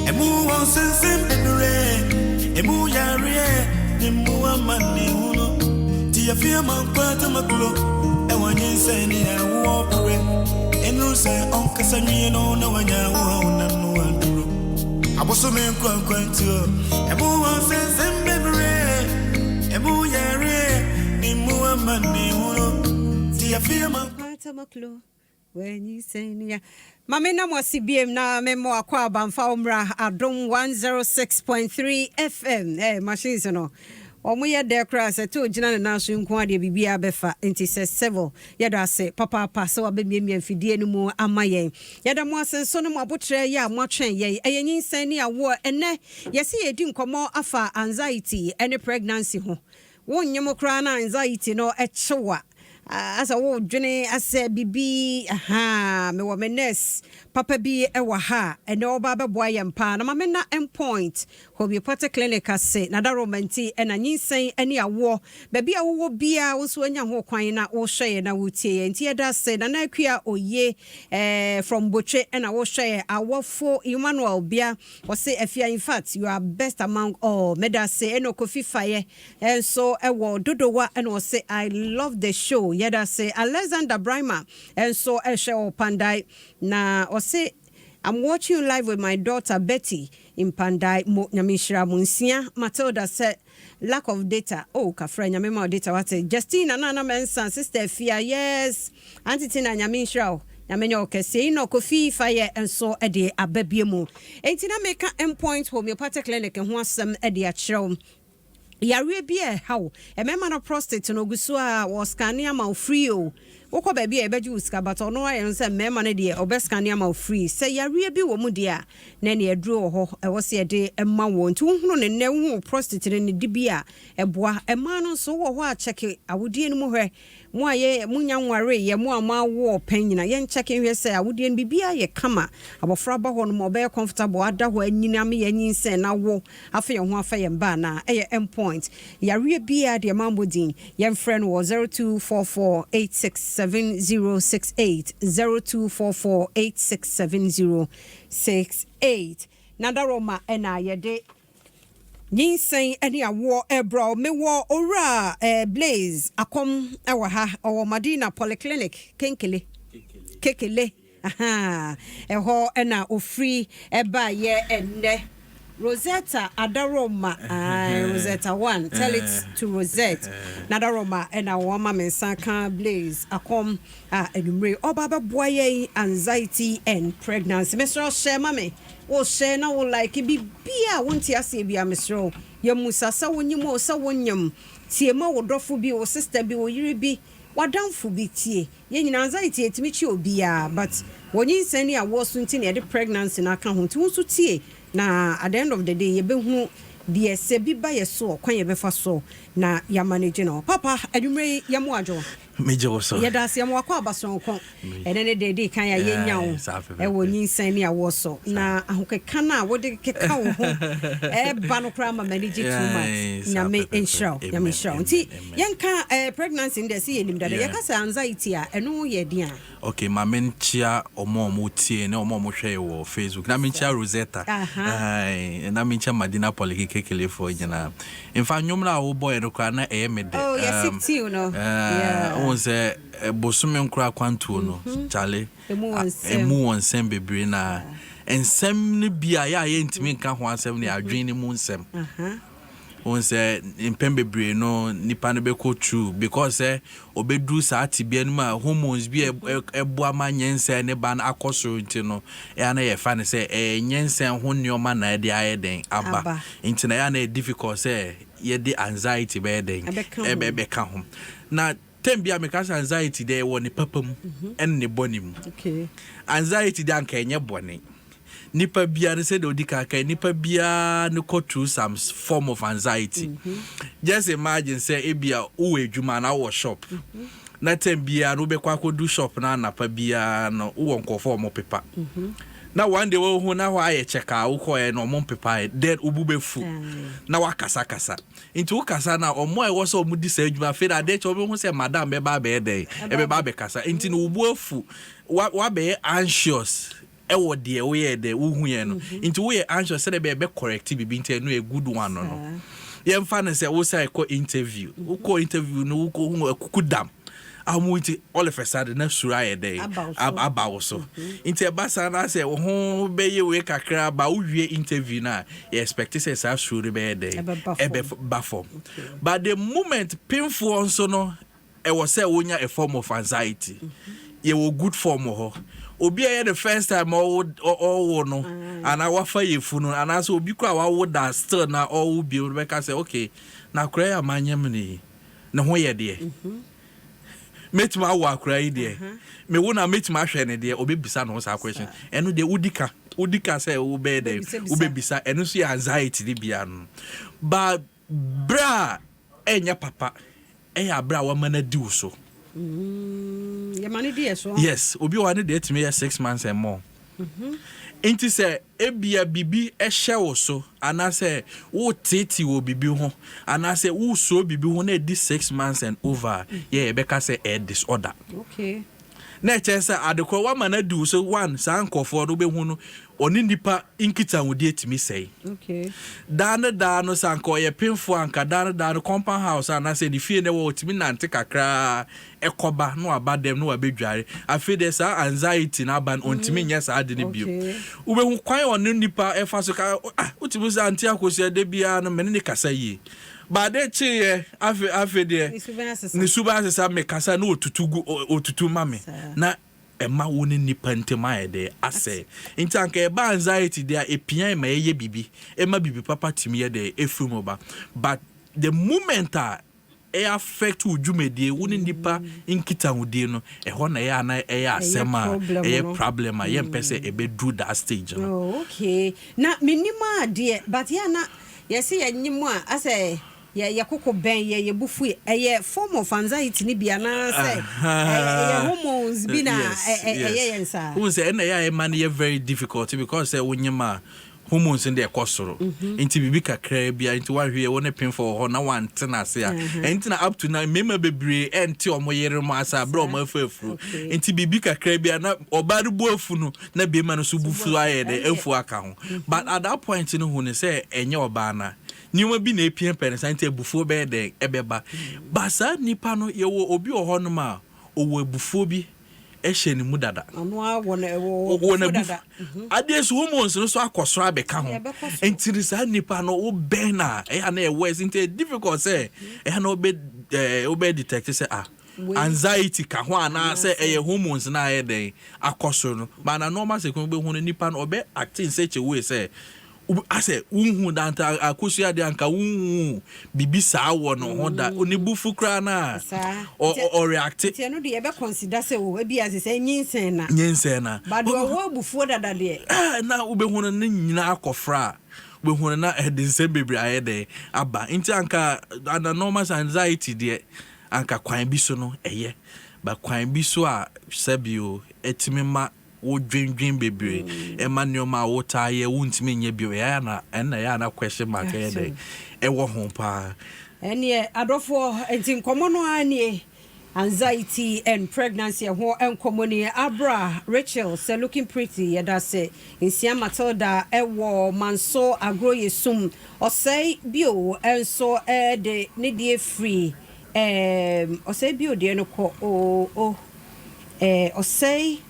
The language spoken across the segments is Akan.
Emu wɔ nsɛnsɛm bebree, emu yareɛ ne mu amanehunu. Nti yɛfi ama nkwa tamaklo, ɛwɔ nyinsɛn ne awoɔ berɛ. Ɛnuru sɛ ɔnkasa nwie no na wanya wo a wonam no aduro. Abosome nkwankwantuo, emu wɔ nsɛnsɛm bebree, emu yareɛ ne mu amanehunu. Nti yɛfi ama Tamaklo wanyinsɛn mame na mo ase biem na memmɔ akɔ abamfa wo mmra Adom 106.3 FM. Machines no ɔmo yɛ dɛ koraa sɛ to gyina ne nan so nko adeɛ, biribiara bɛfa. Nti sɛ civil, yɛda ase papaapa sɛ wabɛmiamia mfidie no mu ama yɛn. Yɛda mo ase nso no mo abotrɛ yɛ a moatwɛn yɛn. Ɛyɛ nyinsɛn ne awoɔ. Ɛnɛ yɛse yɛdi nkɔmmɔ afa anxiety ne pregnancy ho. Wonyem koraa na anxiety no ɛkyew a asɛ wodwene asɛ bibi aha. Mewɔ me nurse papa bi ɛwɔ ha a ɛnɛ ɔba bɛboa yɛn paa na ma mena Endpoint Homeopathic Clinic ase na daroma nti ɛna nyinsɛn ne awoɔ, baabi a wowɔ biara, wo nso anya ho kwan na wohwɛ yɛn na wotie yɛn. Nti yɛda ase, Nana Akua Oye from Botwe ɛna wohwɛ yɛn. Awɔfo Emmanuel Bia wɔse, "Afia, in fact, you are best among all." Mɛda ase. Ɛna Kofi Fayɛ ɛnso ɛwɔ Dodowa ɛna wɔse, "I love the show." Yɛda ase. Alexander Brima ɛnso ɛhwɛ wɔ Pandai na ɔse, "I'm watching you live with my daughter Betty in Pandai." Mo Nyame nhyira mo nsia. Matilda sɛ lack of data. Oh, kafra, Nyame ma wo data wate. Justina Nana Mensa, "Sister Fia, yes. Auntie Tina, Nyame nhyira wo. Nyame nyɛ wo kɛseɛ." Yi na Kofi Fayɛ nso de aba bie mu. Enti na meka Endpoint Homeopathic Clinic ho asɛm de akyerɛ wo. Yareɛ bi a ɛha wo, ɛmɛma no prostate no, ogu so a wɔ scan ama wo free o. Wokɔ baabi a yɛbɛgye wo sika, but ɔno ayɛ no sɛ mmarima no deɛ, ɔbɛ scan ama wo free. Sɛ yareɛ bi wɔ mu deɛ a, na ne aduro wɔ hɔ ɛwɔ sɛ yɛde ma wɔ. Nti wohunu ne nnɛ, wohu prostate no ne di bi a ɛboa ɛmaa no nso wɔ hɔ a, kyɛke awodie no mu hwɛ. Mo a yɛ monya nware yɛ, mo a moawo ɔpɛn nyina, yɛnkyɛke nhwɛ sɛ awodie no biribiara yɛ kama. Abɔfra ba hɔ no ma ɔbɛyɛ comfortable ada hɔ anyini ame yɛ anyinsɛn na wo afa yɛn ho afa yɛn ba na ɛyɛ Endpoint. Yareɛ biara deɛ ma mmɔ din, yɛmfrɛ no wɔ 0244867068, 0244867068. Na daroma ɛna yɛde nyinsɛn ne awoɔ ɛbrɛ. Mewɔ owura Blaze Akɔm ɛwɔ ha, ɔwɔ Madina Polyclinic, Kenkele Kekele. Aha, ɛhɔ ɛna ofiri ɛbaayɛ ɛnnɛ. Rosetta Adaroma, Rosetta one, tell it to Rosette. Nadaroma ɛna wɔn ama me nsa ka Blaze Akɔm a anwummere ɔba bɛboa yɛn anxiety and pregnancy. Mesrɛ, hyɛ ma me, wohyɛ na wo like bibia a wonte aseɛ bi a, mesrɛ wo, yɛmusa sɛ wonyim o, sɛ wonyim tie ma wo dɔfo bi, wo sister bi, wo yere bi, wadamfo bi tie. Yɛn nyinaa anxiety yɛtumi kyi obiara, but wɔnyinsɛn ne awoɔ so nti na yɛde pregnancy no aka ho. Nti wo nso tie na at the end of the day yɛbɛhunu deɛ sɛ bi ba yɛ so, ɔkwan yɛbɛfa so na yɛamanage no papa. Anwummerɛ yi yɛmo adwo. Megye wo so. Yɛda ase, yɛmo wakɔ abasonko. Ɛnɛ ne deɛ ɛdi kan a yɛnya wo ɛwɔ nyinsɛn ne awoɔ so na ahokeka no a wode keka wo ho ɛba no koraa ma m'ani gye too much. Nyame nhyira wo, Nyame nhyira wo. Nti yɛnka pregnancy no deɛ sɛ yɛnim dada. Yɛka sɛ anxiety a, ɛno yɛ den a Okay, ma menkyia ɔmo a ɔmo tie ne ɔmo a ɔmo hwɛ wɔ Facebook, na menkyia Rosetta. Aye, na menkyia Madina Polyclinic kekelefoɔ nyinaa. Mfa nnwom no a wobɔɛ no koraa na ɛyɛ me dɛ. Oh, yɛsi tiw no. Wohu sɛ bosome nkora akwantuo no, kyale Emu wɔ nsɛm. Emu wɔ nsɛm bebree na nsɛm no bi a yɛ a yɛntumi nka ho asɛm ne adwene no mu nsɛm. Wohu sɛ mpɛn bebree no nipa no bɛkɔ through because sɛ ɔbɛduru saa tebea no mu a, hormones bi a ɛboa ma nyɛnsɛn ne ba no akɔ soro. Nti no ɛyɛ na yɛfa no sɛ ɛyɛ nyɛnsɛn ho nneɛma na ɛde ayɛ den aba. Aba. Nti na ɛyɛ na ɛyɛ difficult sɛ yɛde anxiety bɛyɛ den Ɛbɛka ho. Ɛbɛka ho. Na time bi a meka sɛ anxiety deɛ, ɛwɔ ne papa mu ɛne ne bɔne mu. Anxiety deɛ, anka ɛnyɛ bɔne. Nipa biara no, sɛdeɛ odi kaka, nipa biara no kɔ through some form of anxiety. Just imagine sɛ ebia wowɔ adwuma na wowɔ shop na time biara no wobɛkɔ akɔdu shop no anapa biara no, wowɔ nkɔfoɔ a ɔmo pepa, na one day wɔhu na hɔ ayɛ kyɛkaa, wokɔɛ na ɔmo mpepa, then wobu bɛfu na wakasakasa. Nti wokasa na ɔmo a ɛwɔ sɛ ɔmo di saa adwuma, afei na adeɛ kyɛ ɔbɛhu sɛ madam bɛba abɛyɛ dɛn, ɛbɛba abɛkasa. Nti no wobu afu, wabɛyɛ anxious. Ɛwɔ deɛ woyɛ dɛ wohu yɛ no nti woyɛ anxious sɛdeɛ bɛyɛ bɛ correct biribi, nti ɛno yɛ good one no. Yɛmfa no sɛ wosan kɔ interview, wokɔ interview no, wokɔ hu akuku dam a wɔn nti, all of a sudden na suro ayɛ dɛ Aba wo so. Aba wo so. Nti ɛba saa na sɛ wo ho bɛyɛ wei kakra ba, wowie interview no a, yɛ expect sɛ saa suro no bɛyɛ dɛ Ɛbɛba fam. Ɛbɛba fam. But the moment pemfoɔ nso no, ɛwɔ sɛ wonya a form of anxiety. Yɛwɔ good form wɔ hɔ. Obi a ɛyɛ the first time ɔwo ɔwo no anaa wafa yɛfu no, anaasɛ obi kora a wawo da still na ɔwo bio no, bɛka sɛ, "Okay, na akora yi a manyɛ m no yi, ne ho yɛ deɛ, mɛtumi awo akora yi deɛ, mewo na mɛtumi ahwɛ ne deɛ?" Obɛbisa ne ho saa question. Ɛno deɛ, wodi ka sɛ wobɛyɛ dɛ Wobɛbisabisa. Wobɛbisa. Ɛno nso yɛ anxiety ne bia no. But berɛ a ɛnyɛ papa ɛyɛ aberɛ a wama no adi wo so. Yɛma no di yɛ so. Yes, obi wɔ hɔ ne deɛ ɛtumi yɛ 6 months and more. Nti sɛ ebia biribi ɛhyɛ wo so, anaasɛ wotete wɔ biribi ho, anaasɛ wosuro biribi ho na ɛdi 6 months and over a, yɛbɛka sɛ ɛyɛ disorder. Na ɛkyerɛ sɛ adekorɔ wama no adi wo so. One, saa nkɔfoɔ no, wobɛhu no, ɔne nipa nkitahodie tumi sɛe. Daa ne daa no, sɛ anka ɔyɛ pemfoɔ, anka daa ne daa no compound house anaasɛ ne fie no ɛwɔ, ɔtumi nante kakraa ɛkɔba na waba dɛm na wabɛdware. Afei deɛ, saa anxiety no aba no, ɔntumi nyɛ saa ade no bio. Wobɛhu kwan a ɔne nipa ɛfa so ka. Ah, wotumi sɛ ante Akosua da biara no mene ne kasa yie, baade kyeeɛ, afei deɛ Ne suban asesa. Ne suban asesa. Mekasa na ɔtutu gu, ɔtutu ma me. Na ɛma wo ne nipa ntam ayɛ dɛ asɛ. Nti anka ɛba anxiety deɛ a, ɛpia ma ɛyɛ biribi, ɛma biribi papa tumi yɛ dɛ ɛfiri mu ba. But the moment a ɛyɛ affect wo dwumadie, wo ne nipa nkitahodie no, ɛhɔ na ɛyɛ ana ɛyɛ asɛm a problem ɛyɛ no. Problem a yɛmpɛ sɛ ɛbɛduru that stage no. Oh, okay. Na menim a deɛ, but yɛ na yɛsɛ yɛnyim a, asɛ yɛ yɛkoko bɛn yɛ yɛbufu, ɛyɛ form of anxiety ni bi anaasɛ ɛyɛ hormones bi na ɛyɛ yɛn saa? Wohu sɛ ɛna ɛyɛ a ɛma no yɛ very difficult because sɛ wonyim a, hormones no deɛ ɛkɔ soro. Nti biribi kakraa bia nti woahwɛ yɛ wo ne pemfo wɔ hɔ na wante no ase a, ɛnti na up to now mmarima bebree ɛnte ɔmo yere mu ase a berɛ ɔmo afa afuru. Nti biribi kakraa bia na ɔbaa no bu afu no, na bɛrima no so bu fu ayɛ dɛ afu aka ho. But at that point no, hu ne sɛ ɛnyɛ ɔbaa na nneɛma bi na epie pɛ ne sa, nti abufuo bɛyɛ dɛ ɛbɛba. But saa nipa no, yɛwɔ obi wɔ hɔnom a ɔwɔ abufuo bi ɛhyɛ ne mu dada. Ɔno a wɔ ne wɔ wɔ bufu n'abufu dada. Adeɛ so hormones no so akɔ soro abɛka ho. Ɛbɛkɔ soro. Nti no saa nipa no, wobɛn na ɛyɛ na ɛwɔ ɛsi, nti ɛyɛ difficult sɛ ɛyɛ na wobɛ detect sɛ ah, anxiety ka ho anaasɛ ɛyɛ hormones na ayɛ dɛn akɔ soro no. But na normal sɛ kwan wobɛhu no, nipa no ɔbɛ act in such a way sɛ asɛ wohu danta Akosua deɛ, anka wohu biribi saa wɔ no ho da, ne bufu koraa no a ɔreact. Nti ɛno deɛ, yɛbɛ consider sɛ o ebi ase sɛ nyinsɛn na nyinsɛn na. But ɔwɔ abufuo dada deɛ. Ah, na wobɛhu no ne nyinaa akɔfra a, wobɛhu no na ɛde nsɛm bebree ayɛ dɛ aba. Nti anka under normal anxiety deɛ, anka kwan bi so no ɛyɛ, but kwan bi so a sɛbio ɛtumi ma wodwendwen bebree, ɛma nneɛma a wotaa yɛ wontumi nyɛ bio, ɛyɛ na ɛna ɛyɛ ana question mark ɛyɛ dɛ ɛwɔ ho paa. Ɛneɛ adɔfoɔ, nti nkɔmmɔ no ara nie, anxiety and pregnancy ɛho nkɔmmɔ nie. Abra Rachel sɛ looking pretty, yɛda sɛ nsia. Matilda ɛwɔ Manso agorɔ yɛ sum ɔsɛe bio ɛnso ɛde ne deɛ firi ɔsɛe bio deɛ no kɔ o ɔsɛe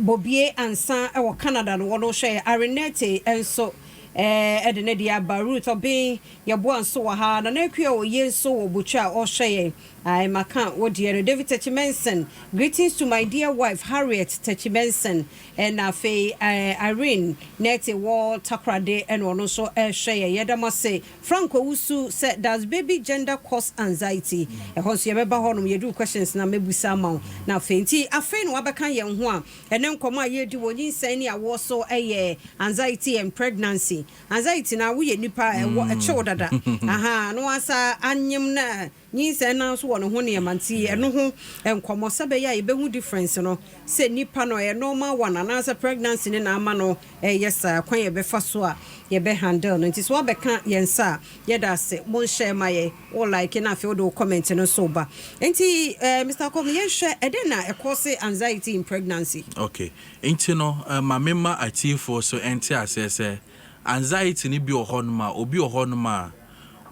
Bobie ansa ɛwɔ Canada no, wɔn hwɛ. Arenete nso ɛde ne deɛ aba. Ruth Ɔben yɛboa nso wɔ ha. Nana Akua Oye nso wɔ Botwa a ɔhwɛ yɛn. Ae, maka wo deɛ no. David Techi Menson, "Greetings to my dear wife Harriet Techi Menson." Ɛna afei Irene Nete wɔ Takorade, ɛna ɔno nso ɛhwɛ yɛn. Yɛda mo ase. Frank Owusu sɛ, "Does baby gender cause anxiety?" Ɛhɔ nso yɛbɛba hɔnom, yɛdu questions na mɛbusa ama wo. Na afei nti afei na wabɛka yɛn ho a, ɛnɛ nkɔmmɔ a yɛdi wɔ nyinsɛn ne awoɔ so ɛyɛ anxiety and pregnancy. Anxiety na woyɛ nipa a ɛwɔ ɛkyew dada aha na wasa anyem na Nyinsɛn no ara nso wɔ ne ho nneɛma nti ɛno ho nkɔmmɔ sɛ ɛbɛyɛ a yɛbɛhu difference no sɛ nipa no ɛyɛ normal one anaasɛ pregnancy no na ama no ɛreyɛ saa, kwan a yɛbɛfa so a yɛbɛ handle no. Nti sɛ woabɛka yɛn nsa a, yɛda ase. Mo nhyɛ ma yɛn, wo like na afei wode wo comment no nso ba. Nti eh, Mister Kɔm, yɛnhwɛ ɛdɛn na ɛcause anxiety in pregnancy? Ok, nti no ma memma atiefoɔ so nte aseɛ sɛ anxiety no bi wɔ hɔnom a, obi wɔ hɔnom a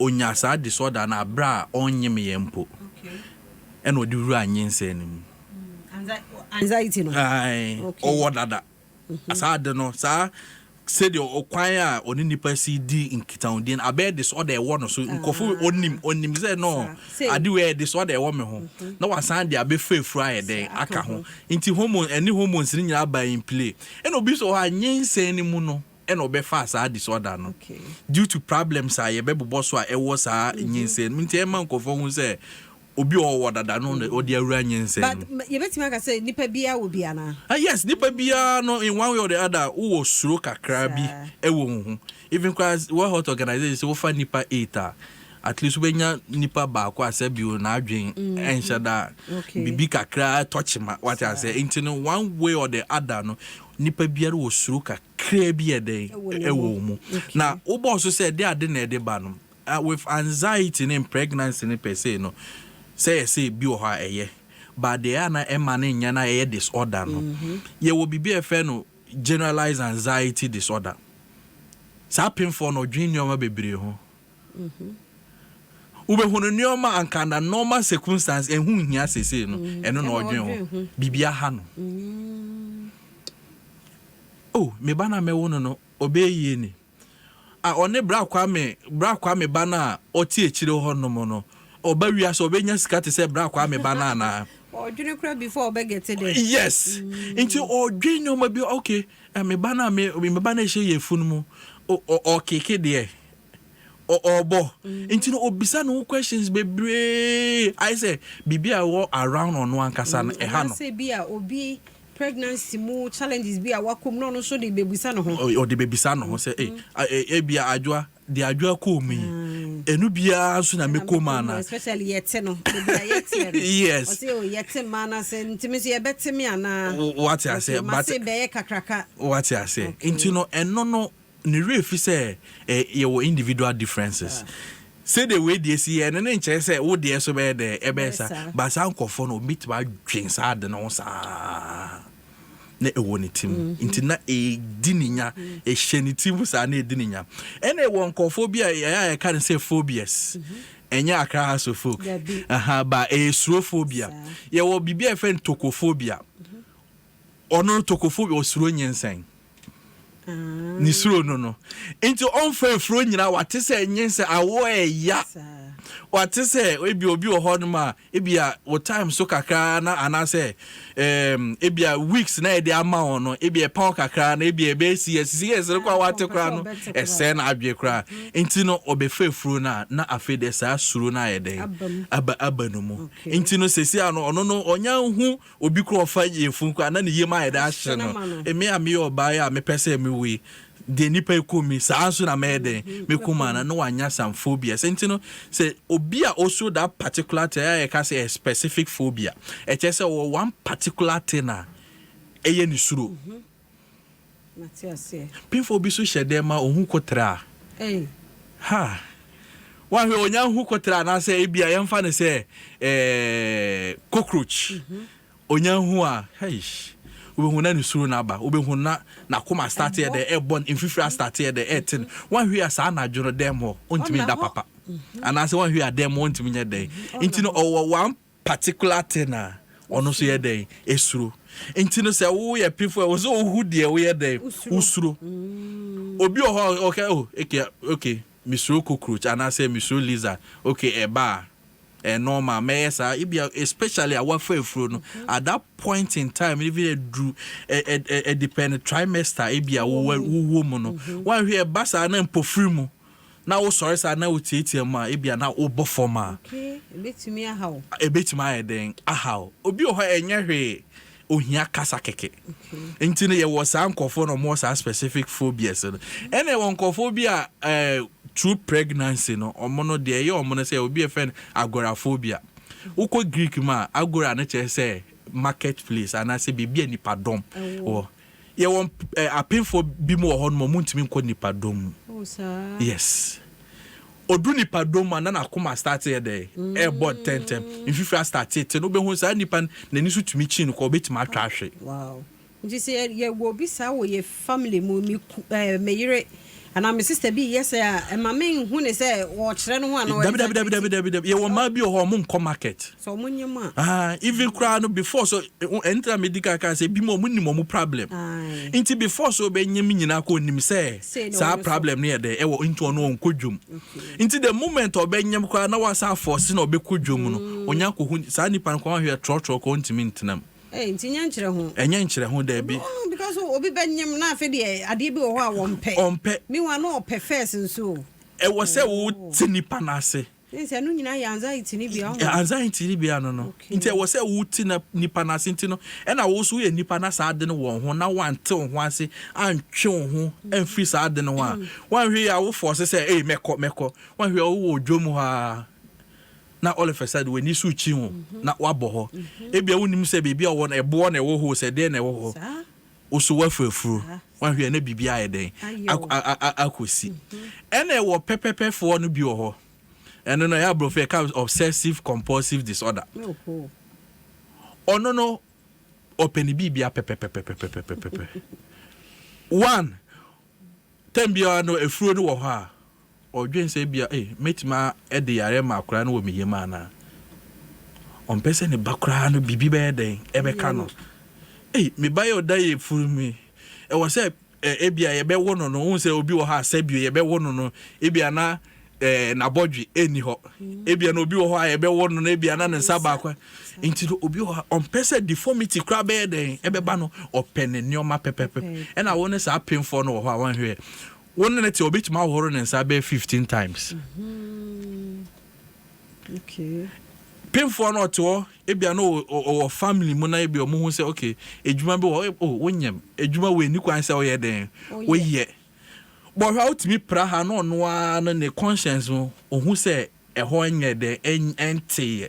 ɔnya saa disorder no aberɛ a ɔnnyemeeɛ mpo ɛna ɔde wura nyinsɛn no mu. Anxiety no? Ae, ɔwɔ dada. Saa ade no, saa sɛdeɛ ɔkwan a ɔne nipa si di nkitahodie no abɛyɛ disorder ɛwɔ no so. Nkurɔfo ɔnim, ɔnim sɛ no ade wei yɛ disorder ɛwɔ me ho. Na wasan de abɛfa afuru ayɛ dɛn aka ho. Nti hormone, ɛne hormones no nyinaa ba in play. Ɛna obi nso wɔ hɔ a nyinsɛn no mu no ɛna ɔbɛfaa saa disorder no due to problems a yɛbɛbobɔ so a ɛwɔ saa nyinsɛn no mu. Nti ɛma nkurɔfoɔ hu sɛ obi a ɔwɔ dada no na ɔde awura nyinsɛn But mu. yɛbɛtumi aka sɛ nipa biara wɔ bi anaa? Ah yes, nipa biara no in one way or the other wowɔ suro kakra bi wɔ wo ho. Even koraa World Health Organization sɛ wofa nipa eight a, at least wobɛnya nipa baako a sɛbio n'adwen ɛnhyɛ da biribi kakra tɔ kyema, wate aseɛ. Nti no one way or the other no nipa biara wɔ suro kakra bi yɛ dɛn ɛwɔ wo mu. Na wobɔɔ so sɛ ɛde ade na ɛde ba no, With anxiety ne pregnancy ne per se no, sɛ yɛse bi wɔ hɔ a ɛyɛ, but deɛ ɛyɛ a na ɛma no nyɛ na ɛyɛ disorder no, yɛwɔ biribi a yɛfrɛ no generalized anxiety disorder. Saa pemfoɔ no ɔdwene nneɛma bebree ho. Wobɛhu no nneɛma anka under normal circumstance ɛho nhia seesei no, ɛno na ɔdwene ho. Biribi aha no. Oh, me ba no a mɛwo no no, ɔbɛyɛ yie ni. A ɔne Bra Kwame, Bra Kwame ba no a ɔte akyire hɔ nom no, ɔba wiase a ɔbɛnya sika te sɛ Bra Kwame ba no anaa? Ɔdwene koraa before ɔbɛ get there. Yes, nti ɔdwen nneɛma bi, okay, me ba no a me, me ba no a ɛhyɛ yafunu mu, ɔkeke deɛ, ɔbɔ, nti no ɔbisa ne ho questions bebree, ayɛ sɛ biribi a ɛwɔ around ɔno ankasa no, ɛha no. Anaasɛ bi a obi pregnancy mu challenges bi a wakɔ mu na ɔno nso de bebisa ne ho. Ɔde bebisa ne ho sɛ, ei, ebia Adwoa, deɛ Adwoa kɔɔ mu yi, ɛno biara nso na mekɔ mu anaa? Especially yɛte no, baabi a yɛteɛ no. Yes. Ɔse o, yɛte mmaa no ase, nti me nso yɛbɛte me anaa? Wate aseɛ, but. Mase bɛyɛ kakraka. Wate aseɛ. Nti no, ɛno no, Ne werɛ fi sɛ yɛwɔ individual differences. Sɛdeɛ wei deɛ si yɛ no ne nkyerɛ sɛ wo deɛ so bɛyɛ dɛn, ɛbɛyɛ saa. But saa nkurɔfoɔ no wɔbɛtumi adwen saa ade no ho saa na ɛwɔ ne ti mu. Nti na ɛdi ne nya, ɛhyɛ ne ti mu saa na ɛdi ne nya. Ɛna ɛwɔ nkurɔfoɔ bi a ɛyɛ a yɛka no sɛ phobias. Ɛnyɛ Accra House of Folk. Aha, but ɛyɛ suro phobia. Yɛwɔ biribi a yɛfrɛ no tokophobia. Ɔno no tokophobia, ɔsuro nyinsɛn. Ne suro no no nti ɔmfa afuro nyinaa. Wate sɛ nyinsɛn awoɔ ɛya, wate sɛ ebi obi wɔ hɔ nom a ebi a wɔ time so kakra na anaasɛ ebi a weeks na yɛde ama wɔn no, ebi ɛpaw kakra na ebi ɛbɛyɛ CS CS no kɔ a wate koraa no ɛsɛe na adwe koraa. Nti no ɔbɛfa afuro no a na afei deɛ saa suro no ayɛ dɛn aba no mu. Nti no sɛsi ano ɔno no ɔnya hu Obi koraa ɔfa yafunu koraa na ne yam ayɛ dɛ ahye no. Me a meyɛ ɔbaa yi a mepɛ sɛ mewo yi, deɛ nnipa yi kɔm yi, saa nso na mɛyɛ dɛn? Mɛkɔ mu anaa? Na wanya some phobias. Nti no, sɛ obi a ɔsuro that particular thing, ɛyɛ a yɛka sɛ ɛyɛ specific phobia. Ɛkyerɛ sɛ ɔwɔ one particular thing a ɛyɛ ne suro. Pimfoɔ bi so hyɛ dɛm ma ɔhu koterɛ a, ha! Woahwɛ ɔnya hu koterɛ anaasɛ ebia yɛmfa no sɛ eh, cockroach. Ɔnya hu a, heish, wobɛhu na ne suro no aba. Wobɛhu na n'akoma start yɛ dɛ ɛbɔ no, mfifiri astart yɛ dɛ ɛte no. Woahwɛ a saa anadwo no dɛm hɔ, ɔntumi nda papa. Anaasɛ woahwɛ a dɛm hɔ ɔntumi nyɛ dɛn. Nti no ɔwɔ one particular thing a ɔno nso yɛ dɛn esuro. Nti no sɛ woyɛ pefo a ɛwɔ sɛ wohu deɛ woyɛ dɛn wosuro. Obi wɔ hɔ a ɔka oh okay okay mesuro cockroach anaasɛ mesuro lizard, okay ɛba a ɛyɛ normal mɛyɛ saa. Ebia especially a wafa afuro no at that point in time even aduru ɛ ɛ ɛ depend trimester ebia wowɔ wowɔ mu no wanhwɛ ɛba saa na mpofiri mu na wosɔre saa na wotiatia mu a, ebia na wobɔ fam a. Okay, ebetumi ahaw. Ebetumi ayɛ dɛn ahaw? Obi wɔ hɔ a ɛnyɛ hwee, ohia kasa kɛkɛ. Nti no yɛwɔ saa nkurɔfoɔ na wɔwɔ saa specific phobias no. Ɛna yɛwɔ nkurɔfoɔ bi a ɛɛ. Through pregnancy no, ɔmo no deɛ ɛyɛ ɔmo no sɛ obi yɛfrɛ no agoraphobia. Wokɔ Greek mu a, agora no kyerɛ sɛ market place anaasɛ biribi a nipadɔm wɔ. Yɛwɔ apemfoɔ bi mu wɔ hɔ nom, ɔmo ntumi nkɔ nipadɔm mu. Oh, saa. Yes, odu nipadɔm mu a, na n'akoma start yɛ dɛ ɛɛbɔ ntɛntɛm, mfifiri astart te no, wobɛhu saa nipa no n'ani so tumi kyi no kɔ, obɛtumi atwa ahwe. Wow, nti sɛ yɛwɔ obi saa wɔ yɛ family mu, me ku me yere anaa me sister bi yɛ sɛ a, ɛma me nhu ne sɛ wɔkyerɛ no ho anaa? Dabi, dabi, dabi, dabi, dabi, dabi. Yɛwɔ mmaa bi wɔ hɔ, ɔmo nkɔ market. Sɛ ɔmo nyɛ mu a. Ah, even koraa no before so ɛntra mi di kaka sɛ ebi mu ɔmo nim ɔmo problem. Nti before so ɔbɛnyɛ mi nyinaa kɔ, onim sɛ Sei na saa ɔno so. problem no yɛ dɛ ɛwɔ, nti ɔno ɔnkɔ dwom. Nti the moment ɔbɛnyɛm koraa na wasa afɔsi na ɔbɛkɔ dwom no, ɔnya akɔhu saa nipa no kɔn ahwɛ trɔtrɔ kɔ, ɔntumi ntena mu. Ee, nti nyɛ nkyerɛ ho. Ɛnyɛ nkyerɛ ho, daabi. Oh, because obi bɛnyem na afei deɛ adeɛ bi wɔ hɔ a wɔmpɛ. Ɔmpɛ. Meanwhile na ɔpɛ first nso o. Ɛwɔ sɛ wote nipa no ase. Ne sɛ ɛno nyinaa yɛ anxiety ni bia ɔho. Anxiety ni bia no. Nti ɛwɔ sɛ wote na nipa no ase. Nti no ɛna wo so woyɛ nipa na saa ade no wɔ ho na wante wo ho ase, antwe wo ho amfiri saa ade no ho a, wanhwɛ yi a wofɔ se sɛ ei, mɛkɔ mɛkɔ, wanhwɛ a wowɔ dwom hɔ a, na all of a sudden w'ani so kyi ho na wabɔ hɔ. Ebia wonim sɛ biribi a ɔwɔ no ɛboɔ na ɛwɔ hɔ, sɛ deɛ na ɛwɔ hɔ, woso woafurafuro. Wanhwɛ a na biribi ayɛ dɛn? Ayɛ o. Akɔsi. Ɛna ɛwɔ pɛpɛpɛfoɔ no bi wɔ hɔ. Ɛno no ɛyɛ aborɔfo yɛka obsessive compulsive disorder. Oho. Ɔno no ɔpɛ ne biribia pɛpɛpɛpɛpɛpɛpɛ. One time biara no afuro no wɔ hɔ a, ɔdwen sɛ bia eh, mɛtumi ɛde yare ma akwaraa no wɔ me yam anaa. Ɔmpɛ sɛ ne ba koraa no biribi bɛyɛ dɛn ɛbɛka no. Ei, me ba yɛ ɔda yɛ furu mi, ɛwɔ sɛ ebia yɛbɛwo no, wohu sɛ obi wɔ hɔ a sɛbio yɛbɛwo no, ebia na n'abɔdwe ɛnni hɔ. Ebia na obi wɔ hɔ a yɛbɛwo no, ebia na ne nsa baako. Nti no obi wɔ hɔ a ɔmpɛ sɛ deformity koraa bɛyɛ dɛn ɛbɛba no, ɔpɛ ne nneɛma pɛpɛpɛ. Ɛna wo ne saa pemfoɔ no wɔ hɔ a, wɔnhwɛ wo ne ne te, obɛtumi ahohoro ne nsa bɛyɛ 15 times. Pemfoɔ no ɔte hɔ, ebia no ɔwɔ family mu na ebia ɔmo hu sɛ okay, edwuma bi wɔ hɔ o, wonyam edwuma wɔ eni kwan sɛ ɔyɛ dɛn woyɛ bɔhwɛ a, wotumi pra ha na ɔno ara no ne conscience no ohu sɛ ɛhɔ nyɛ dɛ ɛnteeɛ,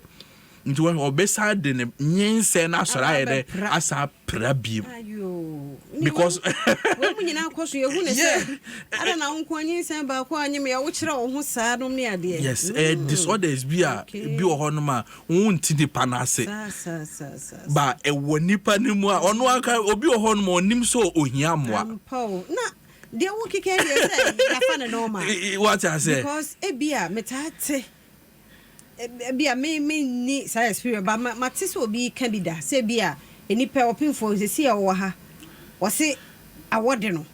nti wɔn ɔbɛsa de ne nyinsɛn no asɔre ayɛ dɛ abɛpra. Asa pra biem. Ayo. Because wɔn mu nyinaa kɔ so yɛhu ne sɛ ada na wo nko anyinsɛn baako a anyem yɛ wokyerɛ wo ho saa nom ne adeɛ. Yes, ɛyɛ disorders bi a bi wɔ hɔ nom a wonti nipa no ase. Saa saa saa saa. Ba ɛwɔ nipa no mu a ɔno aka obi wɔ hɔ nom a ɔnim sɛ ohia mmoa. Ampa o, na deɛ wo keka deɛ sɛ yɛafa ne normal. Wate ase? Because ebia metaa te, ebia me nni saa experience ba mate sɛ obi ka bi da sɛ ebia nipa ɔpemfoɔ sɛsi a ɔwɔ ha, wɔse awɔ de no,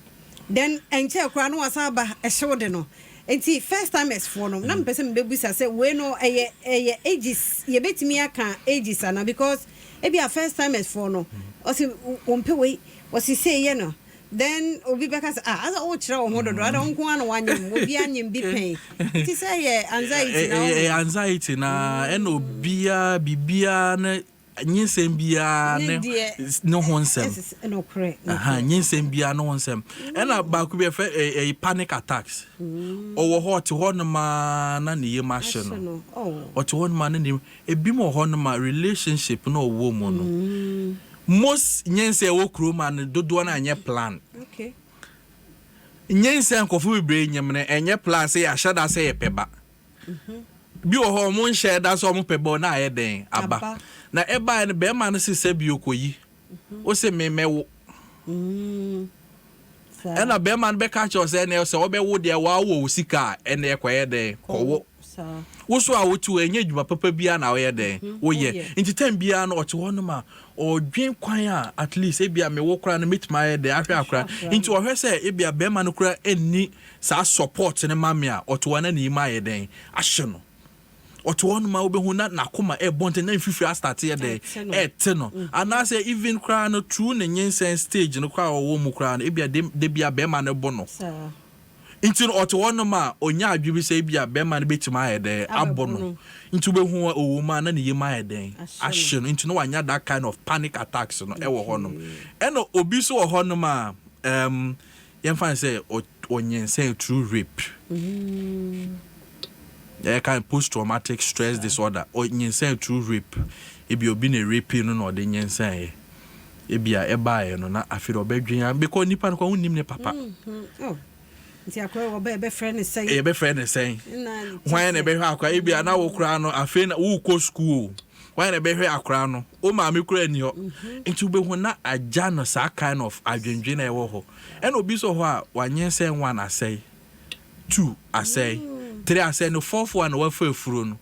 then ɛnkyɛn koraa na wasan aba ɛhyew de no. Nti first timers foɔ no na mepɛ sɛ mebɛbusa sɛ wei no ɛyɛ ages, yɛbɛtumi aka ages ana? Because ebia first timers foɔ no ɔse wɔmpɛ wei, wɔse sei yɛ no, then obi bɛka sɛ, ah, asa wokyerɛ wo ho dodo, ada wo nko ara na wanyem, obi anyem bi pɛn, nti sɛ yɛ anxiety na ɛyɛ anxiety na ɛna obiara biribiara ne nyinsɛn biara ne ne deɛ ne ho nsɛm. Nokorɛ. Aha, nyinsɛn biara ne ho nsɛm. Ɛna baako bi ɛfɛ ɛyɛ panic attacks. Ɔwɔ hɔ, ɔte hɔ nom a na ne yam ahyɛ no. No, oh. Ɔte hɔ nom a na ne yam. Ebi mu wɔ hɔ nom a relationship na ɔwɔ mu no, most nyinsɛn ɛwɔ kurom a no dodoɔ no anyɛ plan. Nyinsɛn nkɔfo bebree nyim no ɛnyɛ plan sɛ yɛahyɛ da sɛ yɛpɛ ba. Bi wɔ hɔ, ɔmo nhyɛ da sɛ ɔmo pɛ ba, ɔna ayɛ dɛn aba. Aba. Na ɛbaeɛ no, bɛrima no sɛ bio kɔyi wo sɛ memɛwo. Saa. Ɛna bɛrima no bɛka kyerɛ wo sɛ ɛnɛ sɛ wobɛwo deɛ waawɔ wo sika a, ɛnɛ ɛkɔyɛ dɛn kɔwo. Wo so a wote hɔ, ɛnyɛ adwuma papa biara na woyɛ dɛn woyɛ. Woyɛ. Nti time biara no ɔte hɔ nom a ɔdwen kwan a at least ebia mewo koraa no mɛtumi ayɛ dɛn ahwɛ akora. Ahwɛ akora. Nti ɔhwɛ sɛ ebia bɛrima no koraa ɛnni saa support no ma me a, ɔte hɔ na ne yim ayɛ dɛn ahyɛ no. Ɔte hɔ nom a wobɛhu na n'akoma ɛbɔ ntɛm na mfifiri astart yɛ dɛn ɛte no. Ɛte no. Anaasɛ even koraa no through ne nyinsɛn stage no koraa a ɔwɔ mu koraa no, ebia de bia bɛrima no bɔ no. Nti no ɔte hɔ nom a ɔnya adwe bi sɛ ebia bɛrima no bɛtumi ayɛ dɛn abɔ abɛbo no. No. Nti wobɛhu a ɔwɔ mu a na ne yam ayɛ dɛn ahyɛ. Ahyɛ no. Nti no wanya that kind of panic attacks no ɛwɔ hɔ nom. Ɛna obi nso wɔ hɔ nom a yɛmfa no sɛ Ɔnyinsɛn through rape, ɛyɛ kind post traumatic stress disorder. Ɔnyinsɛn through rape, ebi obi na rape no na ɔde nyinsɛn yɛ, ebi a ɛbaayɛ no na afei de ɔbɛdwen a because nipa no kɔ wonnim ne papa. Oh. Nti akɔrɔ wɔbɛ yɛbɛfrɛ ne sɛn? Yɛbɛfrɛ ne sɛn? Na hwan na ɛbɛhwɛ akora? Ebi a na wo koraa no, afei na wokɔ school o, hwan na ɛbɛhwɛ akora no? Wo maame koraa ni hɔ, nti wobɛhu na agya no saa kind of adwendwen na ɛwɔ hɔ. Ɛna obi sɔ hɔ a wanyinsɛn one asɛe, two asɛe, three asɛe, no fourth one na wafa afuro no,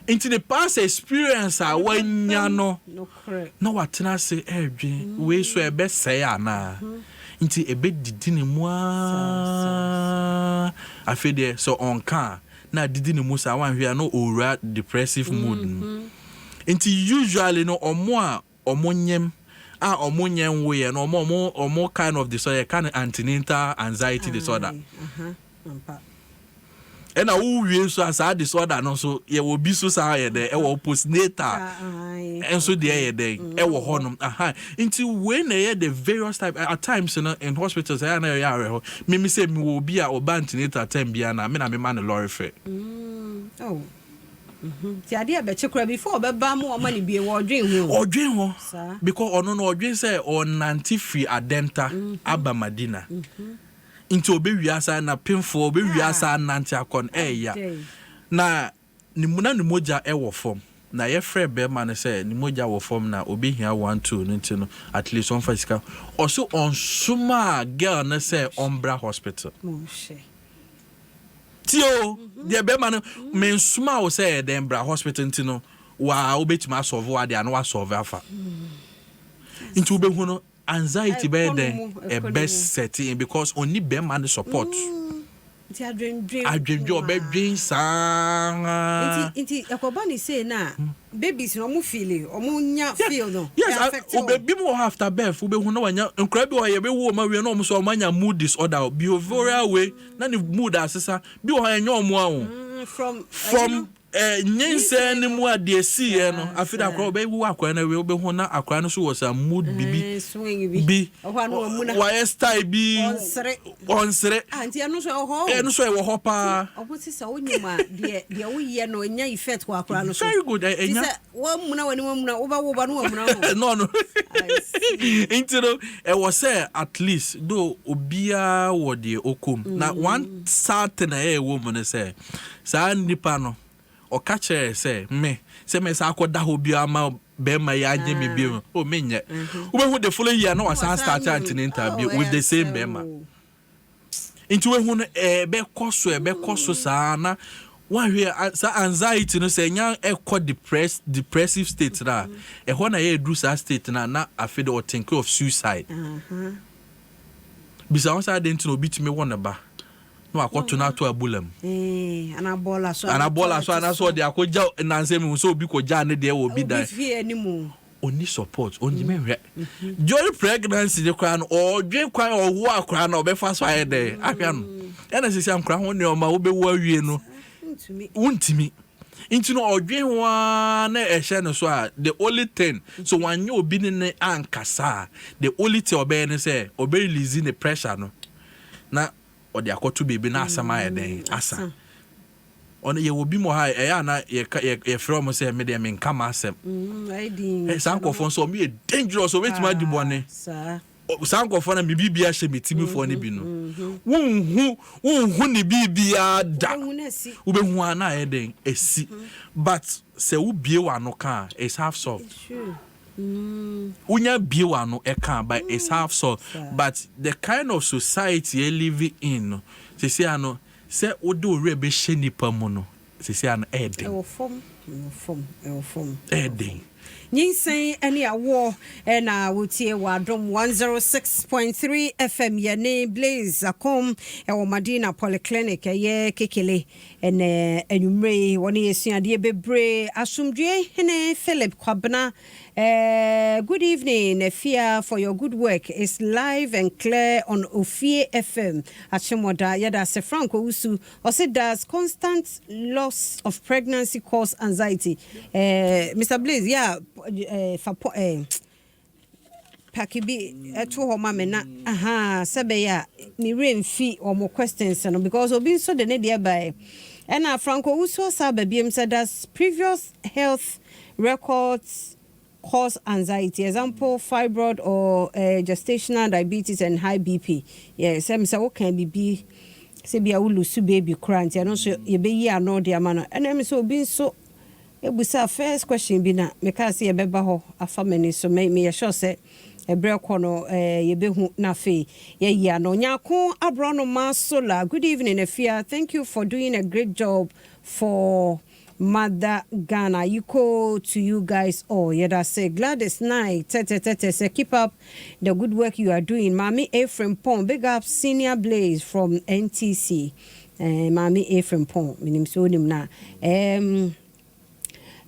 nti ne past experience a wanya no Nokorɛ. na watena ase ɛredwen wei so ɛbɛsɛe anaa, nti ɛbɛdidi ne mu aa. Afei deɛ sɛ ɔnka a na adidi ne mu saa, wanhwɛ a na ɔwura depressive mood mu. Nti usually no, ɔmo a ɔmo nyem a ɔmo nyɛ nwoyɛ no, ɔmo kind of disorder yɛka no antenatal anxiety disorder. Aye, aha, ampa. Ɛna wowie nso a, saa disorder no nso yɛwɔ bi so saa yɛ dɛ ɛwɔ postnatal Aye. ɛnso deɛ yɛ dɛn ɛwɔ hɔnom aha. Nti wei na ɛyɛ the various type. At times no, in hospitals ɛyɛ na ɛyɛ awerɛhɔ mimi sɛ mewɔ obi a ɔba antenatal time biara na me na mema ne lorry fare. Oh. Nti adeɛ a bɛkye koraa before ɔbɛba mu ɔma ne bie, wɔɔdwen ho. Ɔdwen ho. Saa. Because ɔno no ɔdwen sɛ ɔnante firi Adenta aba Madina, nti ɔbɛwie asa na pemfoɔ ɔbɛwie asa anante akɔ no ɛɛya. Dɛn. Na ne mu na ne mogya ɛwɔ fam na yɛfrɛ bɛrima no sɛ ne mogya wɔ fam na obɛhia one two no, nti no at least ɔmfa sika. Ɔso ɔnsoma girl no sɛ ɔmbra hospital. Monhwɛ. Tie o, deɛ bɛrima no mensoma wo sɛ ɛdɛn bra hospital, nti no waa wobɛtumi asolve wade a na wasolve afa. Nti wobɛhu no anxiety bɛyɛ Ɛkɔ no dɛn mu, ɛkɔ no ɛbɛ mu. set in because ɔnni bɛrima no support. Nti adwendwen. Adwendwen, ɔbɛdwen saa. Nti ɛkɔba ne sei na babies no ɔmo feel, ɔmo nya feel no. Yes. Ɛ affect wɔn. Obi mu wɔ hɔ after birth wobɛhu na wanya nkora bi wɔ hɔ, yɛbɛwu ɔma wie na ɔmo so ɔmo anya mood disorder, behavioral way na ne mood asesa. Bi wɔ hɔ ɛnyɛ ɔmo a o From from nyinsɛn no mu a deɛ siiɛ no, afei de akora ɔbɛwu akora no awie, wobɛhu na akora no so wɔ sa mood bibi swing bi. Bi Ɔhɔ a na wamuna. wayɛ style bi. Ɔnsere. Ɔnsere. Ah, nti ɛno nso ɛwɔ hɔ o. Ɛno nso ɛwɔ hɔ paa. Ɔmo ti sɛ wonyim a, deɛ woyɛ no ɛnya effect wɔ akora no so. Very good. Ti Ɛnya sɛ wamuna w'ani, wamuna, wobɛwo ba no wamuna ho. No. I see. Nti no ɛwɔ sɛ at least though obiara wɔ deɛ ɔkɔm na one sad thing a ɛyɛ wɔ mu no sɛ saa nipa no ɔka kyerɛ sɛ me sɛ me sa akɔda hɔ biara ma bɛrima yi agye me bio o, menyɛ. Wobɛhu the following year na wasan start antenatal bio with the same bɛrima. Nti wohu no ɛbɛkɔ so, ɛbɛkɔ so saa na wahwɛ saa anxiety no sɛ ɛnya ɛkɔ depressive state na ɛhɔ na ɛyɛ duru saa state na afei de ɔthink of suicide. Bisa wɔn sɛ adi nti na obi tumi wɔ ne ba na wakɔto no ato abula mu. Ana bɔɔla so. Ana bɔɔla so anaasɛ ɔde akɔgya nansɛ mi sɛ obi kɔgya ne deɛ wɔ obi dan. Obi fie anim. Ɔni support, ɔntumi nhwɛ during pregnancy de koraa no, ɔdwe kwan ɔwo akora na ɔbɛfa so ayɛ dɛ ahwɛ no. Ɛna sisi akora ho nneɛma wobɛwu awie no Ntumi. Wontumi, nti no ɔdwe ho ara na ɛhyɛ no so a, the only thing so wanyɛ obi ne ankasa a, the only thing ɔbɛyɛ ne sɛ ɔbɛ release ne pressure no na ɔde akɔto biribi na asɛm ayɛ dɛn asa. Ɔno yɛwɔ bi mu ha, ɛyɛ ana yɛka yɛfrɛ ɔmo sɛ me deɛ menka ma asɛm. Ayɛ din. Saa nkɔfoɔ nso ɔmo yɛ dangerous, ɔbɛtumi adi bɔne. Saa. Saa nkɔfoɔ no me biribi ahyɛ me timifoɔ no bi no, wonhu ne biribiara da. Wobɛhu no asi. Wobɛhu a na ayɛ dɛn asi, but sɛ wobie w'ano ka a, it's half solved. Sure. Wonya bie w'ano ɛka a, but it's half solved. Saa. But the kind of society yɛ live in no sisi ano sɛ wode owurɛ bɛhyɛ nipa mu no sisi ano ɛyɛ den. Ɛwɔ fam, ɛwɔ fam, ɛwɔ fam. Ɛyɛ den. Nyinsɛn ne awoɔ ɛna wotie wɔ Adom 106.3 FM. Yɛne Blaze Akom ɛwɔ Madina Polyclinic, ɛyɛ Kekele, ɛnɛ anwummerɛ yi wɔne yɛsuadeɛ bebree. Asomdwoe hene Philip Kwabena, good evening, Afia, for your good work is live and clear on Ofie FM Akyemɔda. Yɛda ase. Frank Owusu ɔse, "Does constant loss of pregnancy cause anxiety?" Mr Blaze, yeah, fa po, Paki bi to hɔ ma me na ahaa sɛ bɛyɛ a me werɛ mfi wɔn questions no because obi nso de ne deɛ baeɛ. Ɛna Franco Owusu asa aba biom sɛ does previous health records cause anxiety example fibroid or eh, gestational diabetes and high BP. Yeah, sɛ me sɛ woka biribi sɛ bia wo lose baby koraa nti ɛno nso yɛbɛyi ano de ama no. Ɛna me sɛ obi nso Ebusaa first question bi na mekaa sɛ yɛbɛba hɔ afa m'ani so. Me meyɛ sure sɛ ɛberɛ kɔ no eh, yɛbɛhu na afei yɛayi ano. Nyarko Aborɔnoma Solar, good evening Afia, thank you for doing a great job for Mother Ghana. Ayikoo to you guys all. Yɛdase. Gladys Nai tɛtɛtɛtɛ sɛ keep up the good work you are doing. Maame A Frimpong, big up Senior Blaze from NTC. Eh, Maame A Frimpong, menim sɛ wonim no a. Ehm,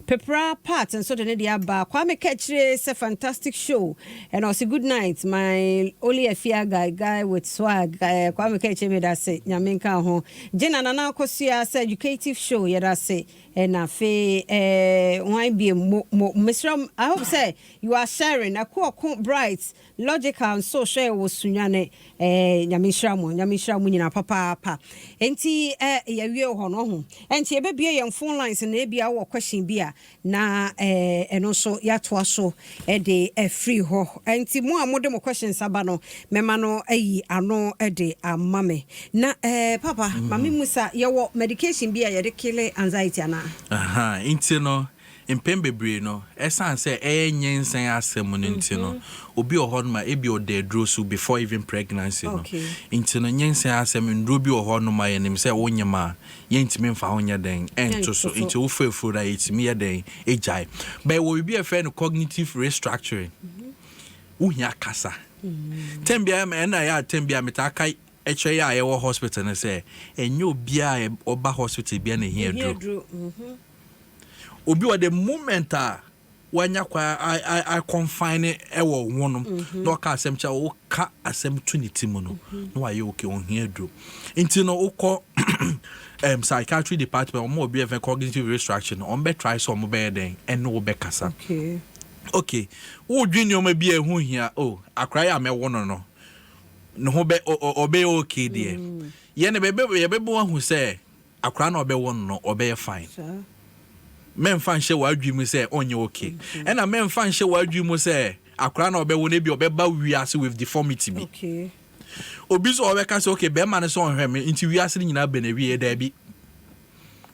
Pepra Pat nso de ne deɛ aba. Kwame Kakyire sɛ fantastic show. Ɛna ɔse good night my only Afia guy, guy with swag. Eh, Kwame Kakyire meda se, Nyame nka ho. Gina Nana Akosua sɛ educative show, yɛda se. Ɛna afei eh, hwan biem mo mo mesrɛ I hope sɛ you are sharing. Akuoko Bright Logical nso hwɛ wɔ Sunyane. Eh, Nyame nhyira mo, Nyame nhyira mo nyinaa papaapa. Enti eh, yɛawie wɔ hɔ no, ɔho. Ɛnti yɛbɛbue yɛn phone lines no, ebia wowɔ question bi a, na eh, ɛno nso yɛatoa so de afiri hɔ. Ɛnti mo a mode mo questions aba no, mɛma no ayi ano de ama me. Na eh, papa, ma me musa, yɛwɔ medication bi a yɛde kille anxiety anaa? Aha, nti no, Mpɛn bebree no, ɛsiane sɛ ɛyɛ nyinsɛn asɛm no nti no, obi wɔ hɔnom a ebia ɔda aduro so before even pregnancy no. Nti no, nyinsɛn asɛm, nnuro bi wɔ hɔnom a yɛnim sɛ wonyem a, yɛntumi mfa ho nyɛ dɛn nto so. Nti wofa afuro no a, yɛtumi yɛ dɛn gyae. But yɛwɔ biribi a yɛfrɛ no cognitive restructuring. Wohia kasa. Tɛm biara, ɛna ɛyɛ a tɛm biara metaa ka kyerɛ yɛ a yɛwɔ hospital no sɛ, ɛnyɛ obiara a ɔba hospital biara na ɛhia aduro. Obi wɔ the moment a wanya kwan a confine wɔ wo no mhm. na ɔka asɛm kyɛ woka asɛm to ne ti mu no mhm. na wayɛ okay, ɔhia aduro. Nti no wokɔ psychiatry department, wɔn obi ɛfɛ cognitive restructuring no, wɔn bɛ try sɛ wɔn bɛyɛ dɛn ɛne wo bɛkasa. Okay, wodwi nneɛma bi a ɛho hia o, oh, akora yɛ a mɛwo no no ne ho bɛ ɔbɛyɛ okay deɛ mm. Yɛn yɛbɛbɛ ahu sɛ Akwadaa no a ɔbɛwɔ no no ɔbɛyɛ fine. Mɛmfa nhyɛ w'adwene mu sɛ ɔnyɛ okay. Ɛna mɛmfa nhyɛ w'adwene mu sɛ akwadaa no a ɔbɛwɔ no ebi ɔbɛba wiase with deformity bi. Obi nso ɔbɛka sɛ okay bɛrima no sɛ ɔnhwɛ me nti wiase no nyinaa bɛ n'awie. Daabi.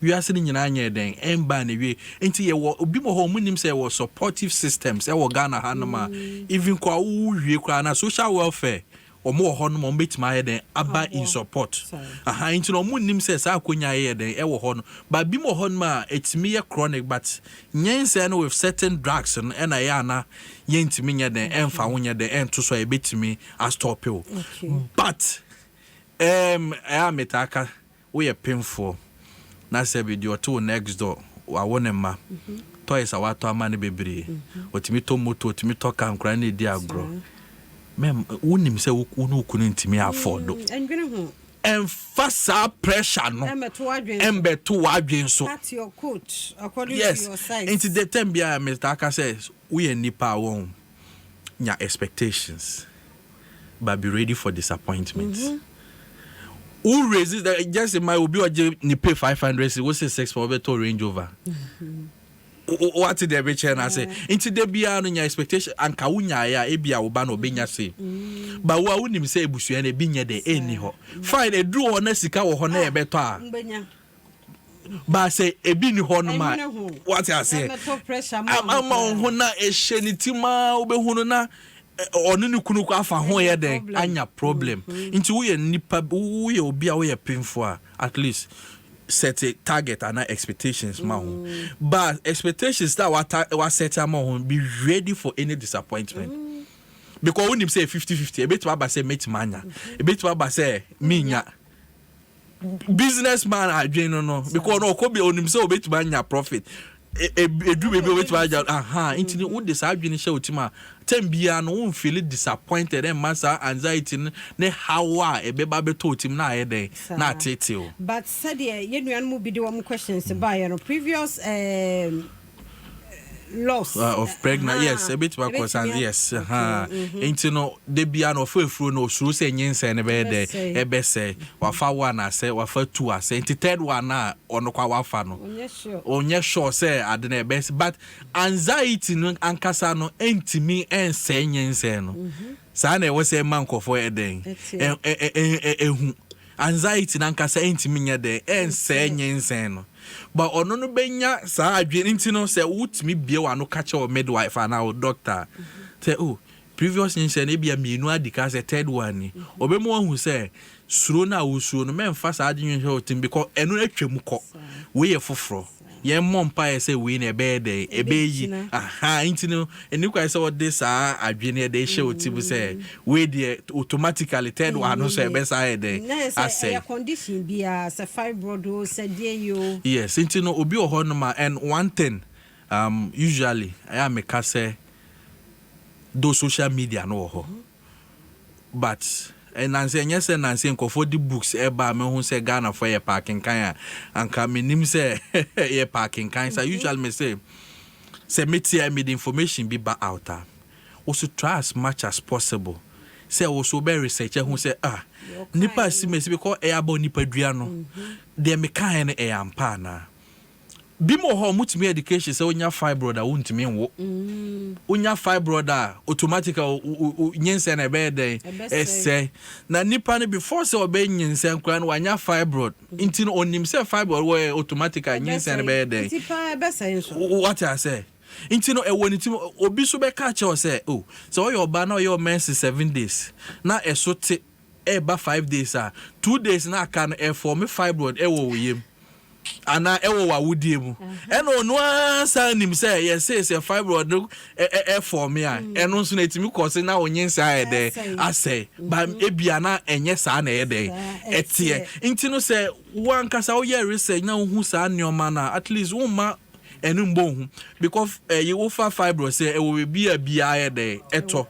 Wiase no nyinaa nyɛɛ dɛn ɛmbaa n'awie. Nti yɛwɔ obi wɔ hɔ ɔmo nim sɛ yɛwɔ supportive systems ɛwɔ Ghana hanom a even kɔ a wowie koraa na social welfare Wɔn wɔ hɔ nom a wɔn bɛtumi ayɛ dɛn aba in support. Aha nti no wɔn nnim sɛ saa akonya yi yɛ dɛn ɛwɔ hɔ no. But bi wɔ hɔ nom a ɛtumi yɛ chronic but nyinsɛn no with certain drugs no ɛna ɛyɛ a na yɛntumi nyɛ dɛn ɛnfa ho nyɛ dɛn ɛnto so a yɛbɛtumi a stop wo. But ɛɛm ɛyɛ a metaa ka Woyɛ pemfoɔ na sɛbi deɛ ɔte wo next door wawo ne mma, toys a watɔ ama no bebree, ɔtumi tɔ moto, ɔtumi tɔ car, nkwadaa no redi agorɔ. Mɛm, wonim sɛ wo ne wo kunu ntumi afford. Ɛndwene ho. Ɛmfa saa pressure no ɛmbɛto w'adwene so. Cut your coat according to your size. Yes, nti the time biara metaa ka sɛ woyɛ nipa a wɔn nya expectations but be ready for disappointment. Wo raise the just my obi ɔgye ne pay 500 cedis wo se 6 for ɔbɛtɔ Range Rover. Wate deɛ mekyerɛ no ase. Nti da biara no nya expectation anka wo nyaeɛ a ebi a wo ba no ɔbɛnya sei. But wo a wonim sɛ abusua no ebi nyɛ dɛ ɛnni hɔ. Fine ɛduru hɔ na sika wɔ hɔ na yɛbɛtɔ a. Ba sɛ ebi ni hɔ nom a, wate aseɛ, ama wo ho na ɛhyɛ ne ti maa wobɛhu no na ɔne ne kunu kɔ afa ho yɛ dɛn anya problem. Mm-hmm. Nti woyɛ nipa, woyɛ obi a woyɛ pemfo a, at least set a target and expectations ma ho. Mm. But expectations that wa set ama ho, be ready for any disappointment. Because wonim sɛ 50-50, ebetumi aba sɛ mɛtumi anya, ebetumi aba sɛ menya. Business man adwene no no because ɔno ɔkɔ bi onim sɛ obetumi anya profit, edu baabi obetumi anya aha. Nti no wode saa adwene hyɛ otim a, term biara no won feel disappointed, ɛmma saa anxiety no ne haw a ɛbɛba bɛtɔ otim na ayɛ dɛn na atete o. But sɛdeɛ yɛn nuanom bi de wɔn questions baeɛ no, previous um, Loss of pregnant, yes, ɛbɛtumi akɔ sa, yes. Nti no de bia no ɔfa afuro no, osuro sɛ nyinsɛn no bɛyɛ dɛ ɛbɛsɛ. Wafa one asɛ, wafa two asɛ, nti third one a ɔno kwa wafa no, ɔnyɛ sure sɛ ade no ɛbɛsɛ. But anxiety no ankasa no ɛntumi ɛnsɛe nyinsɛn no. Saa na ɛwɔ sɛ ɛma nkɔfoɔ ɛdɛn ɛhu. Anxiety no ankasa ɛntumi nyɛ dɛn ɛnsɛe nyinsɛn no, but ɔno no bɛnya saa adwene. Nti no sɛ wotumi bie w'ano ka kyerɛ wɔ midwife anaa wo doctor sɛ, "Oh, previous nyinsɛn no ebia mmienu adi ka sɛ third one ni," ɔbɛmu ahu sɛ suro no a wosuro no, mɛmfa saa adwene hwɛ wo tim, because ɛno atwa mu kɔ, wei yɛ foforɔ. Yɛn mmɔ mpaeɛ sɛ wei na ɛbɛyɛ dɛ ɛbɛyi aha. Nti no ɛni kwan sɛ wɔde saa adwene yɛ de hyɛ wo tim sɛ wei deɛ, automatically third one no so ɛbɛsa yɛ dɛ asɛe. Ɛyɛ condition biara, sɛ fibroid o, sɛ deɛ yi o. Yes, nti no obi wɔ hɔ nom a, and one thing, usually ɛyɛ a meka sɛ do social media no wɔ hɔ, but nansi ɛnyɛ sɛ nansi nkɔfoɔ de books ɛba a mehu sɛ Ghanafoɔ yɛ paakenkan a, anka menim sɛ yɛ paakenkan sa. Usually me sɛ metie a, mede information bi ba out a, also try as much as possible sɛ wo so wobɛ research ɛho sɛ, ah, nipa si mesi, because ɛyɛ abɔ nipadua no deɛ mekaeɛ no ɛyɛ ampa anaa. Bi mu wɔ hɔ a ɔmotumi education sɛ wonya fibroid a, wontumi nwo. Wonya fibroid a, automatically nyinsɛn na ɛbɛyɛ dɛn? Ɛsɛ na nipa no before sɛ ɔbɛyɛ nyinsɛn koraa no, wanya fibroid. Nti no onim sɛ fibroid wɔ, automatically nyinsɛn no bɛyɛ dɛn? Nti paa ɛbɛsɛe nso. Wate asɛ? Nti no ɛwɔ ne tim. Obi so bɛka kyerɛw sɛ, oh, sɛ ɔyɛ ɔbaa na ɔyɛ ɔmenses 7 days na ɛso te ɛɛba 5 days a, 2 days na aka no ɛform fibroid ɛwɔ wɔ yam anaa ɛwɔ w'awodie mu. Ɛna ɔno ara san nim sɛ yɛsɛ sɛ fibroid no ɛform a, ɛno nso na ɛtumi kɔ se na ɔnye nsa ayɛ dɛ asɛe ba. Ebia na ɛnyɛ saa na ɛyɛ dɛ ɛteɛ. Nti no sɛ wo ankasa woyɛ research na wohu saa nneɛma no a, at least womma ɛno mbɔ hu, because ɛyi wofa fibroid sɛ ɛwɔ beebi a biara yɛ dɛ ɛtɔ,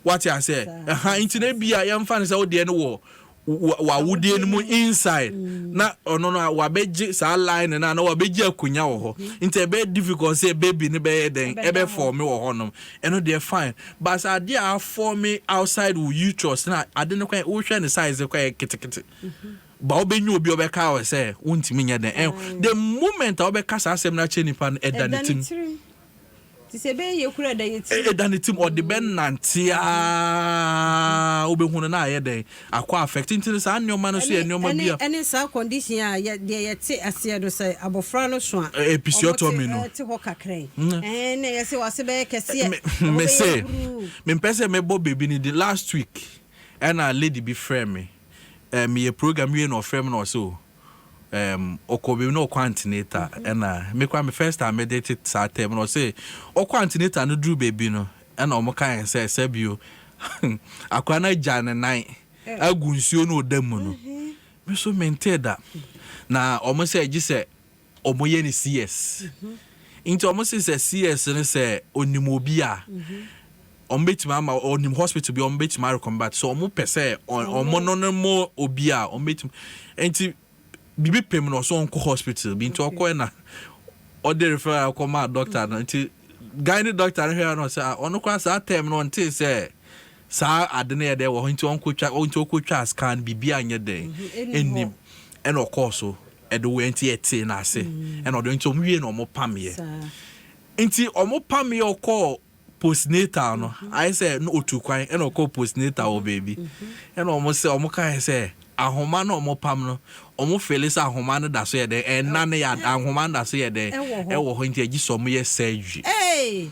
wate asɛ? Ɛha nti na ebia yɛmfa no sɛ wodeɛ no wɔ w'awodie no mu inside na ɔno no a wabɛgye saa line no na wabɛgye akonnwa wɔ hɔ, nti ɛbɛyɛ difficult sɛ baby no bɛyɛ dɛn ɛbɛform wɔ hɔnom. Ɛno deɛ fine, but sɛ adeɛ a aform outside wo uterus na ade no kwan wohwɛ ne size kwan yɛ ketekete ba, wobɛnya obi a ɔbɛka wɔ sɛ wontumi nyɛ dɛn ɛn, the moment a wobɛka saa asɛm no akyerɛ nipa no, ɛda ne tim. Nti sɛ ɛbɛyɛ yɛ kura, ɛda yɛ tirim. Ɛda ne tim, ɔde bɛnante aa, wobɛhu no na ayɛ dɛn akɔ affect. Nti no saa nneɛma no so yɛ nneɛma bi a ɛne saa condition a deɛ yɛte aseɛ no sɛ abɔfra no so a Episiotomy no. Ɔmo te hɔ kakra yi ɛn na yɛsɛ wase bɛyɛ kɛseɛ. Me sɛ mempɛ sɛ mebɔ baby no di. Last week ɛna lady bi frɛ me, meyɛ program wie na ɔfrɛ me na ɔsɛ o ɔkɔ baabi na ɔkɔ antenatal. Ɛna me kora me first time mede te saa term na ɔsɛ ɔkɔ antenatal no, duru baabi no ɛna ɔmo ka yɛn sɛ sɛbio akora no agya ne nan agu nsuo no ɔda mu no. Me so mente da na ɔmo sɛ gye sɛ ɔmo yɛ ne CS. Nti ɔmo sɛ CS no, sɛ onim obi a ɔmo bɛtumi ama, ɔnim hospital bi a ɔmo bɛtumi arecommend, but sɛ ɔmo pɛ sɛ ɔmo no mo obi a ɔmo bɛtumi. Nti biribi pɛm na ɔsɛ ɔnkɔ hospital bi. Nti ɔkɔɛ na ɔde referral akɔma doctor no. Nti gynae doctor no hwɛ no sɛ, ah, ɔno koraa saa term no ɔnte sɛ saa ade no yɛ dɛ wɔ hɔ. Nti ɔnkɔtwa, nti ɔkɔtwa scan, biribi anyɛ dɛn ɛnim. Ɛna ɔkɔɔ so ɛde wɔ, nti ɛtee n'ase ɛna ɔde, nti ɔmo wie na ɔmo pamyɛ. Nti ɔmo pamyɛ, ɔkɔɔ postnatal no, ayɛ sɛ no otu kwan ɛna ɔkɔɔ postnatal wɔ baabi. Ɛna ɔmo sɛ ɔmo kae sɛ ahoma no ɔmo pam no, ɔmo feel sɛ ahoma no da so yɛ dɛ ɛna no yɛ ahoma no da so yɛ dɛ ɛwɔ hɔ. Ɛwɔ hɔ, nti agyi sɛ ɔmo yɛ surgery. Ee,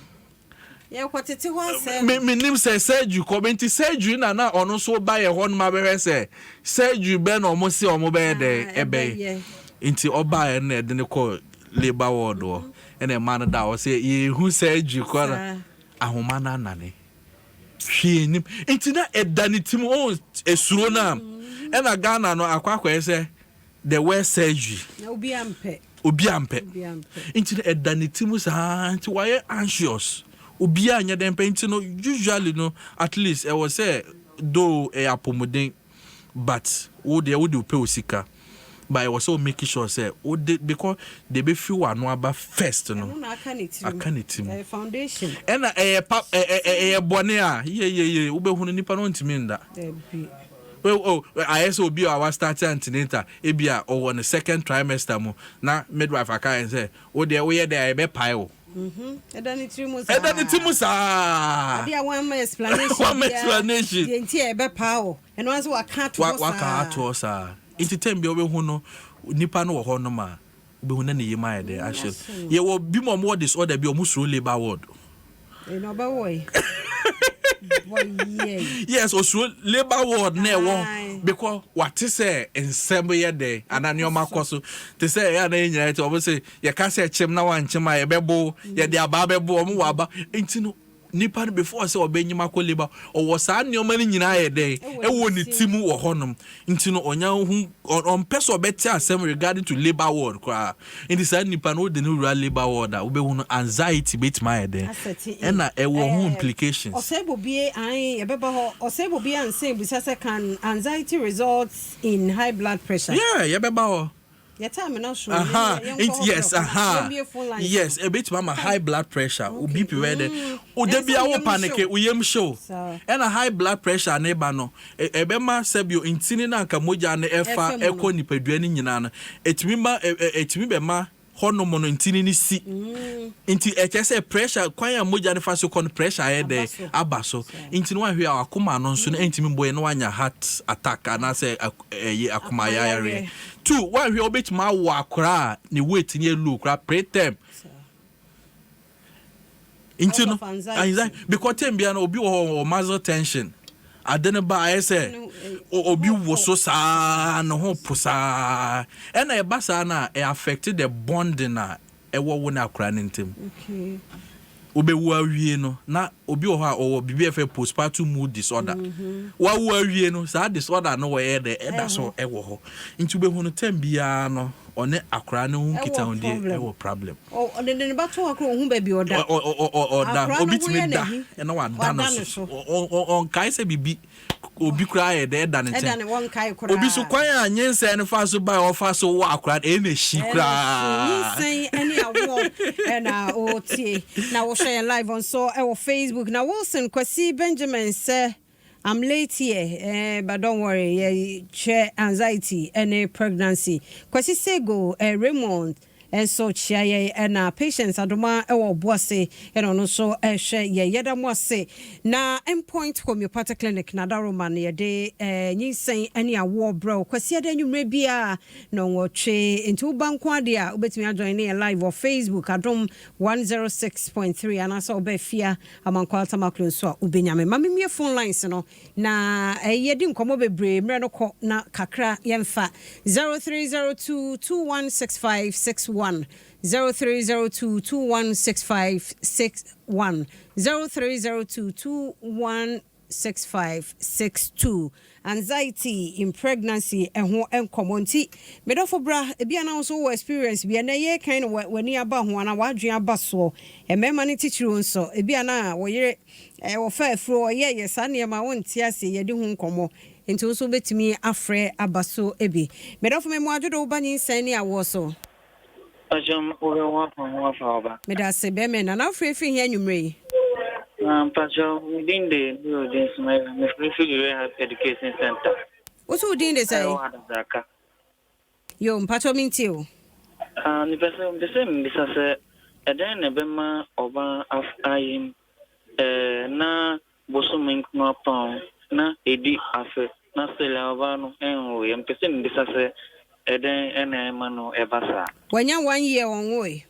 yɛkɔtete hɔ asɛm. Me menim sɛ surgery kɔ bɛ, nti surgery na ɔno nso ba yɛ hɔ nom abɛhwɛ sɛ surgery bɛ na ɔmo se ɔmo bɛyɛ dɛ ɛbɛyɛ. Ɛbɛyɛ. Nti ɔbaeɛ no na ɛde ne kɔ labour ward hɔ, ɛna ɛma no da hɔ sɛ yɛhu surgery kɔ na ahoma no anane, hwee nim. Nti na ɛda ne tim o, esuro no a ɛna Ghana no akɔyɛ sɛ the word surgery na obi ampɛ. Obi ampɛ. Obi ampɛ. Nti no ɛda ne ti mu saa, nti wayɛ anxious, obiara nyɛ dɛn pɛ. Nti no usually no, at least ɛwɔ sɛ though ɛyɛ apɔmuden, but wo deɛ wode wopɛ wo sika. But ɛwɔ sɛ wo make sure sɛ wode, because deɛ ɛbɛfiri w'ano aba first no, Ɛno na aka ne tirim. aka ne tirim. Ɛyɛ foundation. Ɛna ɛyɛ pa, ɛ, ɛ, ɛ, ɛyɛ bɔne a, yeyeye, wobɛhunu nipa no ɔntumi nda. Dabi. O, o, ayɛ sɛ obi a wastarte antenatal, ebia ɔwɔ ne second trimester mu, na midwife aka yɛn sɛ, wo deɛ woyɛ dɛn a yɛbɛpae wo. Ɛda ne tiri mu saa. Ɛda ne ti mu saa. Adeɛ a wɔamma explanation Wɔamma biara. explanation. Deɛ nti a ɛbɛpaa wo. Ɛno ara nso waka ato hɔ saa. Waka ato hɔ saa. Nti time biara wobɛhu no, nipa no wɔ hɔ nom a, wobɛhu na ne yam ayɛ dɛ, ahyɛ. Yɛwɔ bi mu a wɔwɔ disorder bi a wɔsuro labour ward. Ɛna ɔbɛwɔ yi. Bɔ yɛ. Yes, osuro labour ward na ɛwɔ because wate sɛ nsɛm yɛ dɛ anaa nneɛma kɔ so. Te sɛ ɛyɛ a na yɛn nyinaa te wɔn sɛ yɛka sɛ kyem na wankyem a yɛbɛbo, yɛde abaa bɛbo, wɔn wɔ aba. Nti no nipa no before sɛ ɔbɛnyim akɔ labour, ɔwɔ saa nneɛma no nyinaa yɛ dɛ ɛwɔ ne ti mu wɔ hɔnom. Nti no ɔnya hu ɔmpɛ sɛ ɔbɛte asɛm regarding to labour ward koraa. Nti saa nipa no wode no wura labour ward a, wobɛhu no anxiety bɛtumi ayɛ dɛ ɛna ɛwɔ ho implications. Ɔsɛe bobie ae yɛbɛba hɔ. Ɔsɛe bobie ansa ebisa sɛ can anxiety result in high blood pressure? Yeah, yɛbɛba hɔ. Yɛ time no so. Nti yes, aha. Yes, ebetumi ama high blood pressure. O BP bɛyɛ dɛ. O da bia wo panic, wo yam hyew. Ɛna high blood pressure ne ba no, ɛbɛma sɛbio ntini na anka mogya no ɛfa ɛkɔ nipadua no nyinaa no, etumi ma etumi bɛma hɔnom no ntini no si. Nti ɛkyerɛ sɛ pressure kwan a mogya no fa so kɔ no pressure ayɛ dɛ aba so. Nti no wahwɛ a akoma no nso no ɛntumi mbɔ yɛ na wanya heart attack anaasɛ ɛyɛ akoma yareɛ. Two, wahwɛ a wobɛtumi awo akora a ne weight no yɛ low koraa preterm. Nti no anxiety because time biara no obi wɔ hɔ wɔ muscle tension. Ade no ba ayɛ sɛ obi wo so saa ne ho po saa. Ɛna ɛba saa na ɛ affect the bonding a ɛwɔ wo ne akora no ntam. Wobɛwu awie no na obi wɔ hɔ a ɔwɔ biribi a yɛfrɛ postpartum mood disorder. Wawu awie no saa disorder no wɔyɛ dɛ ɛda so ɛwɔ hɔ. Nti wobɛhu no time biara no ɔne akora no ho nkitahodie ɛwɔ problem. Ɔde ne ba to hɔ koraa ɔhu baabi ɔda. Ɔda obi tumi da ɛna wada no so. Ɔnkae sɛ biribi obi koraa yɛ dɛ ɛda ne nkyɛn. Obi so kwan a nyinsɛn no fa so ba a ɔfa so wɔ akora no ɛyɛ na ehyi koraa. Nyinsɛn ɛne awoɔ ɛna ɔtie na wɔhwɛ yɛn live nso ɛwɔ Facebook. Na Wilson Kwasi Benjamin sɛ I'm late here, but don't worry, yɛkyerɛ anxiety ɛne pregnancy. Kwasi Sego, Raymond nso kyia yɛn, ɛna Patience Adoma ɛwɔ Ɔboase ɛna ɔno nso ɛhwɛ yɛn. Yɛda mo ase. Na Endpoint Homeopathic Clinic na Daroma no yɛde nyinsɛn ɛne awoɔ brɛw Kwasi ada anwummerɛ biara na ɔwɔtwe. Nti woba nko adeɛ a wobɛtumi ajoin ne yɛn live wɔ Facebook Adom 106.3 anaasɛ wobɛ fia Amankwa Tamaklo nso a wobɛnya me. Ma memie phone lines no na yɛdi nkɔmmɔ bebree mmerɛ no kɔ na kakra yɛmfa 0302 216561, 0302 216561, 0302 216562. Anxiety in pregnancy ɛho nkɔmmɔ nti medɔfo bra, ebi ana nso wɔ experience bi ɛnɛ yɛ kan no w'ani aba ho ana w'adwene aba soɔ. Mmarima no titiriw nso, ebi ana wɔyere wɔfa afuro ɔyɛ yɛ saa nneɛma wonte ase, yɛde ho nkɔmmɔ nti nso wobɛtumi afrɛ aba so ebi. Medɔfo, me mu adwodo wo ba nyinsɛn ne awoɔ so. Mpakyɛ, wobɛ ho afa ho afa ɔba. Meda ase bɛrima na na wofrɛ firi hia anwummerɛ yi? Mpakyɛ, me din de Nurudin Sumaila. Mefiri firi Rehab Education Center. Wo so wo din de sɛn? Ɛwɔ Adabraka. Yo, mpakyɛ, mentie o. Mepɛ sɛ mbisa sɛ ɛdɛn na ɛbɛma ɔbaa ayem na bosome nkono apɔn na ɛdi afe na still a ɔbaa no ɛnwoeɛ. Mepɛ sɛ mbisa sɛ ɛdɛn ɛna ɛma no ɛba saa? Wanya one year ɔnwoe?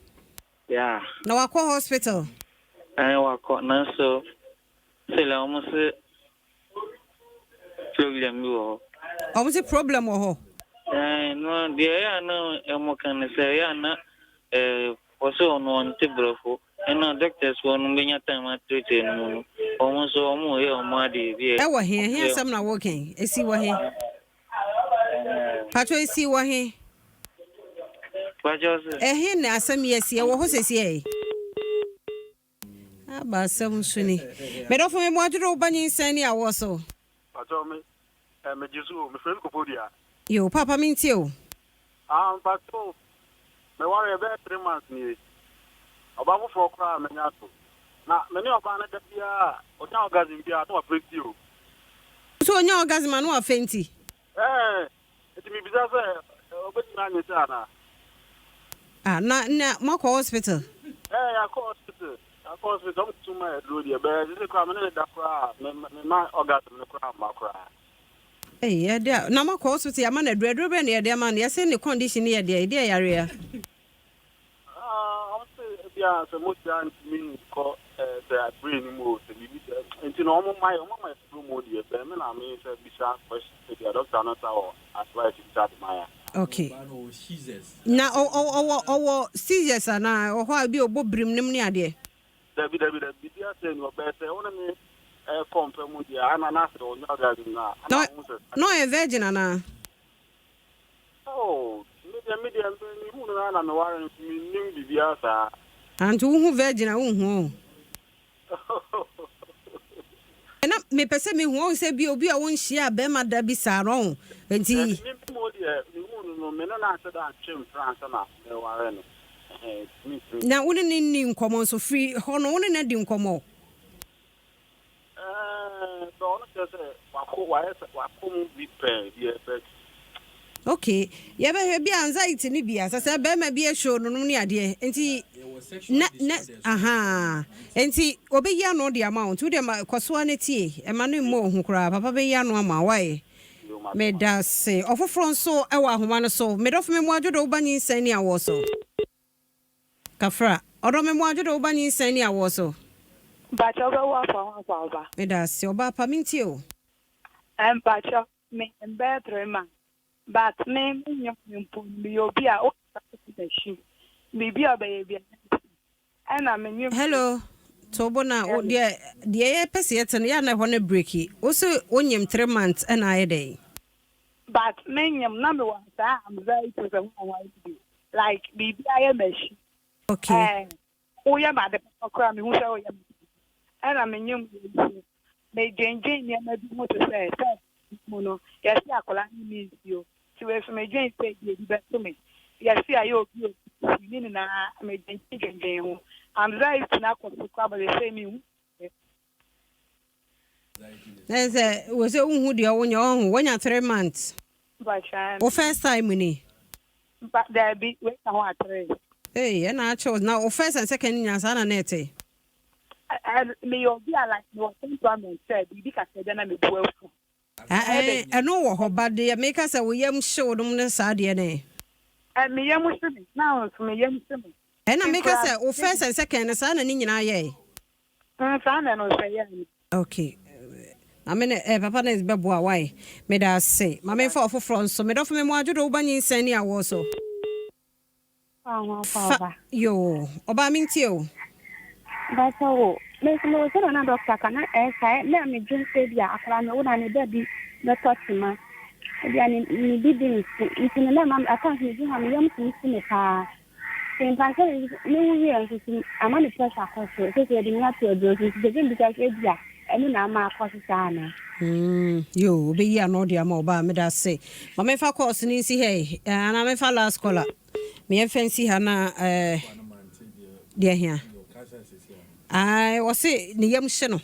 Yeah. Na wakɔ hospital? Ɛn wakɔ, nanso still a wɔn se problem bi wɔ hɔ. Ɔmo se problem wɔ hɔ? Ɛn no deɛ ɛyɛ a na ɛmo ka no sɛ ɛyɛ a na wɔsɛ ɔno ɔnte borɔfo, ɛna doctors wɔ no bɛnya time atrɛtrɛ no mu no, wɔn nso wɔn yɛ wɔn adeɛ bi. Ɛwɔ he? Ɛhe asɛm na wɔkɛn ɛsi wɔ he? Patro, ɛsi wɔ he? Pakyɛ sɛ Ɛhe na asɛm yi asi? Ɛwɔ hɔ sɛsi ɛ aba asɛm nso ni. Medɔfo, me mmoadworo wo ba nyinsɛn ne awoɔ so. Pakyɛ, me megye so o, mefrɛ fi Kopodua. Yo, papa, mentie o. Ah, mpakyɛw, meware ɛbɛyɛ 3 months nie. Ɔbaa foforɔ koraa a manya so. Na me ne ɔbaa no da biara, ɔnya orgasm biara na wafaint o. So onya orgasm a na wafaint? Ɛɛ, nti mebisa sɛ ɔbɛtumi anye sɛ anaa? Ah, na moakɔ hospital? Ɛɛ, yɛakɔ hospital. Yɛakɔ hospital, ɔmo tum ma aduro deɛ bɛyɛ sisi koraa me ne ne da koraa me me ma orgasm no koraa mma koraa. Ei, yɛde a na moakɔ hospital, yɛama no aduro. Aduro bɛn na yɛde ama no? Yɛsɛ ne condition no yɛ deɛ ɛdeɛ yareɛ? Ah, ɔmo sɛ ebia sɛ mogya ntumi nkɔ sɛ brain no mu o, sɛ biribi sɛ nti na ɔmo ma yɛ ɔmo ama yɛ aduro mu deɛ bɛn me na me sɛ bisa question sɛ bia doctor no sa wɔ advice bi sa de ma yɛ. Okay, na ɔwɔ seizures anaa ɔhɔ a bi ɔbɔ birim nim ne adeɛ? Dabi, dabi, dabi, biribi asɛ ni ɔbɛyɛ sɛ ɔne me ɛkɔ mpɛ mu deɛ ana na sɛ ɔnya orgasm na ana ɔmo sɛ. Na ɔyɛ virgin anaa? Oh, me deɛ me hu no na me ware nso me nim biribiara saa. Anti wohu virgin a wonhu o. Na mepɛ sɛ mehu ɔhu sɛ bi obi a wonhyia a bɛrima da bi saa no ɔho nti. Me mu deɛ, me hu no, me ne no ahyɛ da antwe mpra ansa na meware no. Ɛhɛn, ntumi. Na wo ne ne nni nkɔmmɔ nso firi hɔ no, wo ne no adi nkɔmmɔ? Ɛɛ, sɛ ɔno kyerɛ sɛ wakɔ wayɛ sɛ wakɔ mu bi pɛn deɛ, but. Okay, yɛbɛhwɛ bi anxiety no bi a sɛ bɛrima bi ahyɛ no nom ne adeɛ nti na aha nti ɔbɛyi ano de ama wo. Nti wode ma kɔsoa no tie, ɛma no mmɔ wo ho koraa. Papa bɛyi ano ama wo. Wae, meda se. Ɔfoforɔ nso ɛwɔ ahoma no so. Medɔfo, me mu adwodo, woba nyinsɛn ne awoɔ so kafra. Ɔdɔ, me mu adwodo, woba nyinsɛn ne awoɔ so. Mpakyɛ, wobɛwo afa ho akɔ aba. Meda se, ɔbaa pa, mentie o. Mpakyɛ, me mbɛyɛ 3 months, but me menyɛ me mpo meyɛ obi a wokasa m'akyi biribi a ɔbɛyɛ bi ɛna menye. Hello, tobo na wo deɛ yɛpɛ sɛ yɛte no yɛ na ɛhɔ no break. Wo sɛ wonyim 3 months ɛna ayɛ dɛn? But menyim na mewɔ saa anxiety sɛ ho ahoa bi, like biribi ayɛ m'akyi. Ɛɛ, woyɛ me ade papa koraa, mehu sɛ woyɛ me ɛna menyim nso medwendwen nneɛma bi ho te sɛ mu no yɛsi akwadaa no mi nsuo nti wei so medwen sɛ ebi ebi bɛto me, yɛsi ayɛ obi obi ne nyinaa medwendwen dwendwen ho. Anxiety na akɔ so koraa bɛyɛ sɛ mehu. Ɛsɛ sɛ wɔ sɛ wohu deɛ wonyɛ ɔho woanya 3 months. Mpakyɛ. Wo first time ni? Mpa, daabi, wei ka ho atere. Ei, ɛna akyɛw na wo first and second nyinaa saa na ɛte? Ɛ, meyɛ obi a like mewɔ temperament sɛ biribi kakra bi na mebu afu. Ɛno wɔ hɔ ba deɛ meka sɛ wo yam hyew nom ne saa deɛ ne. Ɛ, meyam hye me na nso meyam hye me. Ɛna meka sɛ wo first and second no saa na ne nyinaa yɛe? Saa na ɛno nso ɛyɛ me. Okay, maame ne papa ne bɛboa wae. Meda ase. Maame mfa ɔfoforɔ nso. Medɔfo, me mu adwodo, woba nyinsɛn ne awoɔ so fa yo. Ɔbaa, mentie o. Bàtà wo, mesi mo sɛ na dɔkta ka na ɛsa na medwen sɛ bi a akwadaa no wo na ne da bi bɛtɔ tema ebi a ne bi di nso nti no na ma aka nso medwen ho a meyam tumi si me paa sɛ mpa sɛ mewu wie nso so ama me pressure akɔ so sɛ yɛde me ato aduro so nti sɛ mbisa sɛ ebi a ɛno na ama akɔ so saa ana? Yo, obɛyi ano de ama ɔbaa. Meda ase. Ma memfa calls no nsi ha yi anaa memfa last caller? Meyɛmfa nsi ha na deɛ hia. Ai, wɔse ne yam hye no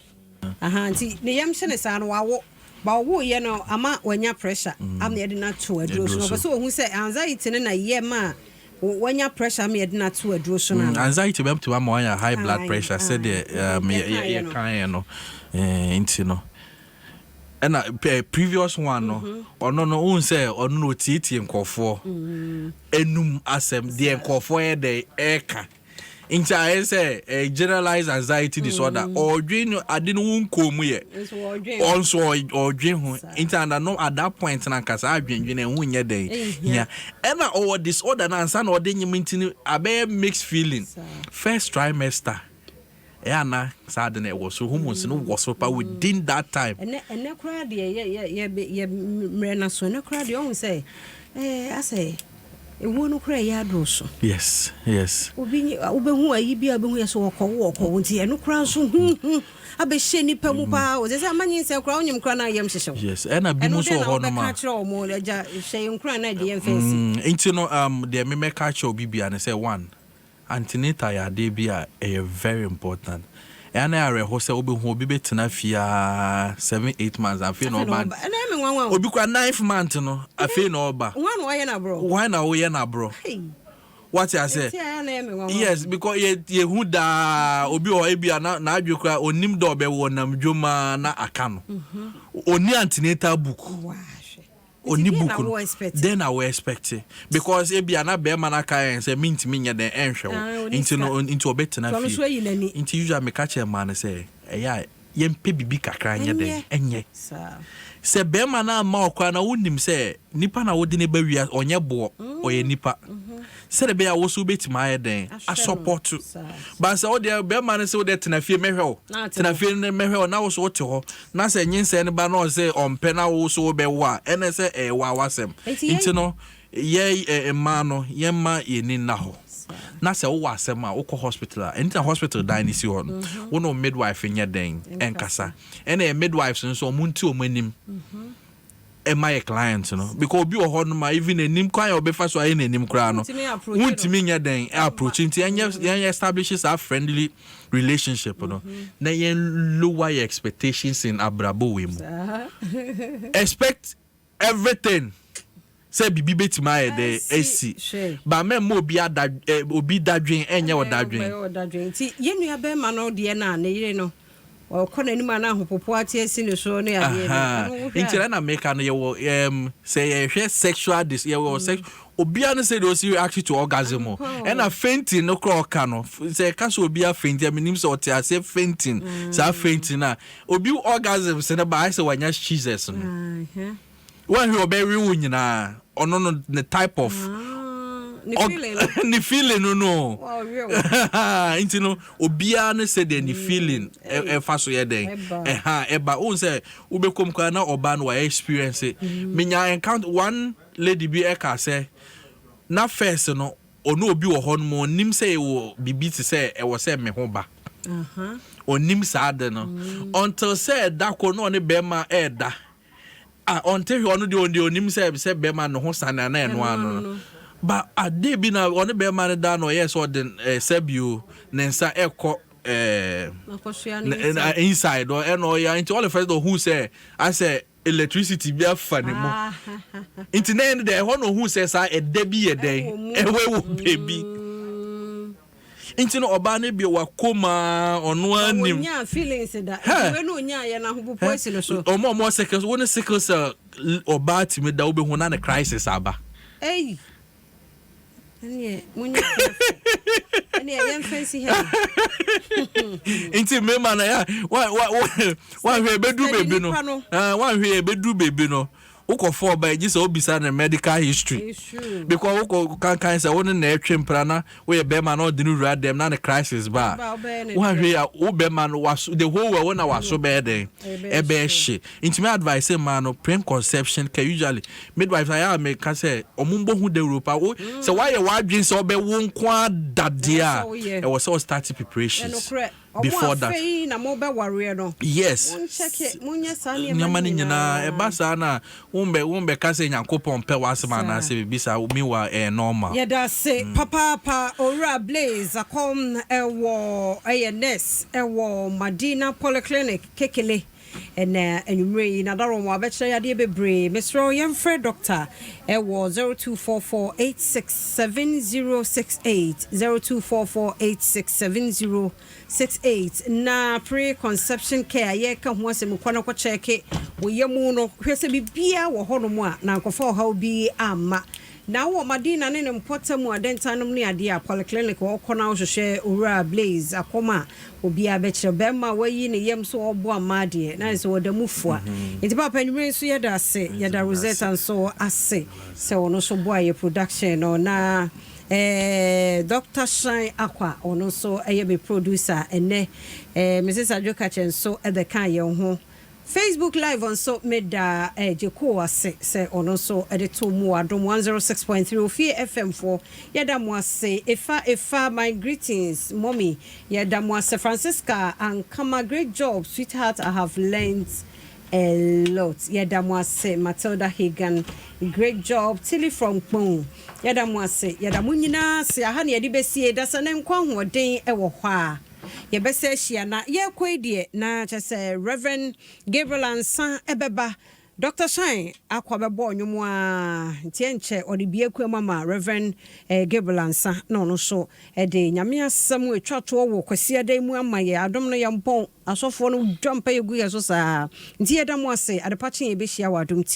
aha nti ne yam hye ne saa no wawo ba ɔwoyɛ no ama wanya pressure ama yɛde no ato aduro so no. Ɔpɛ sɛ ɔhu sɛ anxiety no na yɛ ma a wanya pressure ama yɛde no ato aduro so no ana? Anxiety bɛtumi ama wanya high blood pressure sɛdeɛ yɛkaeɛ no. Yɛkaeɛ no. Nti no ɛna previous one no, ɔno no wohu sɛ ɔno no ɔtietie nkɔfoɔ enum asɛm deɛ nkɔfoɔ yɛ dɛ ɛɛka nti ayɛ sɛ generalized anxiety disorder. Ɔdwen no ade no wo nkɔn mu yɛ. Nso ɔdwen. Ɔnso ɔdwen ho nti and no at that point na nkasa adwendwen ɛho nyɛ dɛn. Ɛnhia. Hia ɛna ɔwɔ disorder na ansa na ɔde nyim nti no abɛyɛ mixed feeling. First trimester ɛyɛ ana saa ade no ɛwɔ so, hormones no wɔ so pa within that time. Ɛnɛ koraa deɛ yɛ yɛ yɛ yɛ mmerɛ na so ɛnɛ koraa deɛ ɔhu sɛ asɛ. Ewuo no koraa ɛyɛ adɔɔso. Yes. Obi nye wobɛhu ayi bi a wobɛhu yɛ sɛ wɔkɔwo wɔkɔwo nti ɛno koraa nso huhu abɛhyɛ nipa mu paa o. Sɛ sɛ ama nyinsɛn koraa wonyim koraa na ayam hyehye wo. Yes, ɛna bi Ɛno mu nso dɛn wɔ na hɔ nom wobɛka a. akyerɛ wɔn agya hyɛ yɛn nkuran na ɛde yɛn mfa nsi. Nti no um, deɛ memɛka akyerɛ obi bia ne sɛ one, antenatal yɛ adeɛ bi a ɛyɛ very important. Ɛyɛ na ɛyɛ awerɛho sɛ wobɛhu obi bɛtena fie aa 7, 8 months, afei na Afei na ɔba. ɔba ɛna ɛyɛ me nwanwa o. Obi kora ninth month no, afei na ɔba. Wɔn na wɔyɛ n'aborɔ. Why na woyɛ n'aborɔ? Hey. Wate ase? Eti a na ɛyɛ me nwanwa. Yes, because yɛhu daa obi wɔ hɔ ebi a na n'adwe kora onim dɛ ɔbɛwɔ nam dwom na aka no, oni antenatal book. Waa hwɛ. Oni Nti deɛ book na no wo expect? Then na wo expect, because ebi a na bɛrima no aka yɛn sɛ mintimi nyɛ dɛn ɛnhwɛ Ah, wo oni nti no sika. nti ɔbɛtena Nti ɔno nso ayi n'ani. fie. Nti usually meka kyerɛ mmaa no sɛ ɛyɛ a yɛmpɛ bibi kakra nyɛ dɛn ɛnyɛ Saa. sɛ bɛrima no ama ɔkora na wonim sɛ nipa na wode ne ba wia ɔnyɛ boɔ, ɔyɛ nipa, sɛde bɛyɛ a wo so wobɛtumi ayɛ dɛn Ahwɛ no. asupporto. Saa. Ba sɛ wodeɛ bɛrima no sɛ wode tena fie mɛhwɛ wo, Na ate tena hɔ. fie no mɛhwɛ wo, na wo so wote hɔ na sɛ nyinsɛn no ba na ɔsɛ ɔmpɛ na wo so wobɛwo a, ɛnɛ sɛ ɛyɛ wo awasɛm. Nti Nti no yɛ mmaa no, yɛmma yɛni nna hɔ na sɛ wowɔ asɛm a wokɔ hospital a, ɛnti na hospital dan no si hɔ no, wo ne wo midwife nyɛ dɛn ɛnkasa. Ɛna yɛ midwives nso, ɔmo nti ɔmo anim ɛma yɛ client no, because obi wɔ hɔ nom a even anim kwan a ɔbɛfa so ayɛ n'anim koraa no Wontumi approach no. Wontumi nyɛ dɛn approach. Nti ɛnyɛ yɛn establish saa friendly relationship no na yɛn lower yɛ expectations in abrabɔ wei mu. Saa. Expect everything sɛ biribi bɛtumi ayɛ dɛ Asi, asi hwɛ. ba mɛmma obi ada obi dadwen ɛnyɛ ɔdadwen. Ɛyɛ ɔdadwen. Nti yɛn nua bɛrima no deɛ no a ne yere no ɔkɔ n'anim a na ahopopo ate asi ne so ne adeɛ no, ɛno wohwɛ a- Nti na meka no, yɛwɔ sɛ yɛhwɛ sexual dis yɛwɔ sex, obiara no sɛ de osi react to orgasm o. Ampa o. Ɛna fainting no koraa ɔka no sɛ ɛka sɛ obiara fainting a, menim sɛ ɔte aseɛ fainting saa fainting a obi orgasm sɛ ne ba ayɛ sɛ wanya seizures no, wɔnhwɛ ɔbɛwe wo nyinaa, ɔno no ne type of Ah, ne feeling no. Ne feeling no. Ɔwe wo. Nti no obiara no sɛ deɛ ne feeling ɛfa so yɛ dɛn Ɛba. ɛha ɛba. Wohu sɛ wobɛkɔm koraa na ɔbaa no wayɛ experience. Menya encounter one lady bi, ɛka sɛ na first no ɔne obi wɔ hɔ no mu, ɔnim sɛ ɛwɔ biribi te sɛ ɛwɔ sɛ me ho ba. Ɔnim saa de no until sɛ ɛda koro na ɔne bɛrima ɛɛda a ɔnte hwɛ, ɔno deɛ ɔnim sɛ bɛrima ne ho sane ana ɛno ano no ba ade bi na ɔne bɛrima no da na ɔyɛ sɛ ɔde sɛbio ne nsa ɛkɔ Akɔsoa ne inside inside. Ɛna ɔyɛ nti all the first ɔhu sɛ asɛ electricity bi afa ne mu. Nti na ɛno deɛ ɛhɔ na ɔhu sɛ saa ɛdɛ bi yɛ dɛn Ɛwɔ mu. Ɛwɔ wɔ baabi. Nti no ɔbaa no bi wakoma ɔno anim. Wɔnyaa feelings da. Hɛ. Nti wei na onyaa yɛ no ahopopo asi no so. Ɔmo sickle, wo ne sickle cell ɔbaa tumi da, wobɛhu na ne crisis aba. Ei, ɛneɛ monyɛ careful. Ɛneɛ yɛmfa nsi ha. Nti mmarima no ya wanhwɛ ebedu Steady beebi no nipa no. Ah, wanhwɛ ebedu beebi no, wokɔfɔ ɔba gye sɛ wobisa ne medical history. It's true. Because wokɔ kankan sɛ wo ne na ɛtwe mpra na woyɛ bɛrima na ɔde no wura dɛm na ne crisis ba Ba, a wobɛyɛ ne woahwɛ a wo bɛrima no waso the whole world wo na waso bɛyɛ dɛn Ɛbɛyɛ. Ɛbɛyɛ hye. Nti me advice mmaa no, preconception care, usually midwife ayɛ a meka sɛ ɔmo mbɔ ho dawuro pa wo sɛ woayɛ w'adwene sɛ wobɛwo nko adadeɛ a Ɛwɔ sɛ woyɛ. ɛwɔ sɛ wo start preparations Ɛnokorɛ ɔmo before that. Afei na mobɛwareɛ no, monkyɛke monyɛ saa nneɛma no nyinaa. Ɛba saa na wombɛka sɛ Nyankopɔn pɛ w'asɛm anaasɛ biribi saa. Meanwhile ɛyɛ normal. Yɛda ase papaapa, Owura Blaze Akɔm, ɛwɔ ɛyɛ nurse ɛwɔ Madina Polyclinic Kekele. Ɛnɛ anwummerɛ yi nadaro mu abɛkyerɛ yadeɛ bebree. Mesrɛ wo, yɛmfrɛ doctor ɛwɔ 0244867068, 0244867068, na pre-conception care yɛka ho asɛm kɔ no kɔkyɛke wo yɛ no, hwɛ sɛ biribiaa wɔ hɔnom a na nkɔfa ɔhaw bi amma. Na wɔ Madina ne ne mpɔtam mu adɛntanom ne adeɛ a polyclinic wɔkɔ na wohwehwɛ Owura Blaze Akɔm a obiara bɛkyerɛ. Bɛrima a wayi ne yam so ɔboa mmaa deɛ na sɛ wɔda mu fua. Nti papa, anwummerɛ nso yɛda ase, yɛda Rosetta nso ase sɛ ɔno nso boa yɛ production no, na Dr Shine Akwa, ɔno nso ɛyɛ me producer ɛnɛ. Mrs Adwokakyɛ nso ɛbɛka yɛn ho. Facebook Live nso, meda Gyeko ase sɛ ɔno nso de to mu wɔ Adom 106.3 Ofie FM foɔ. Yɛda mo ase. Efa Efa, my greetings, mommy. Yɛda mo ase. Francisca Ankama, great job, sweetheart, I have learned a lot. Yɛda mo ase. Matilda Hagan, great job. Tilly from Kpong, yɛda mo ase. Yɛda mo nyinaa ase. Aha ne yɛde bɛsie da sɛ ne nkwa ahoɔden wɔ hɔ a yɛbɛsɛ ahyia na yɛrekɔ yi deɛ, na kyerɛ sɛ Reverend Gabriel Ansa ɛbɛba. Dr Shine akɔ bɛbɔ ɔnwom a, nti ɛnkyɛ ɔde bie kua mu ama Reverend Gabriel Ansa na ɔno nso ɛde Nyame asɛm ɛtwa toɔ wɔ Kwasiada mu ama yɛ. Adom no yɛmpɔn asɔfoɔ no dwa mpa yɛgu yɛ so saa, nti yɛda mo ase. Adepa kye, yɛbɛhyia wɔ Adom ti.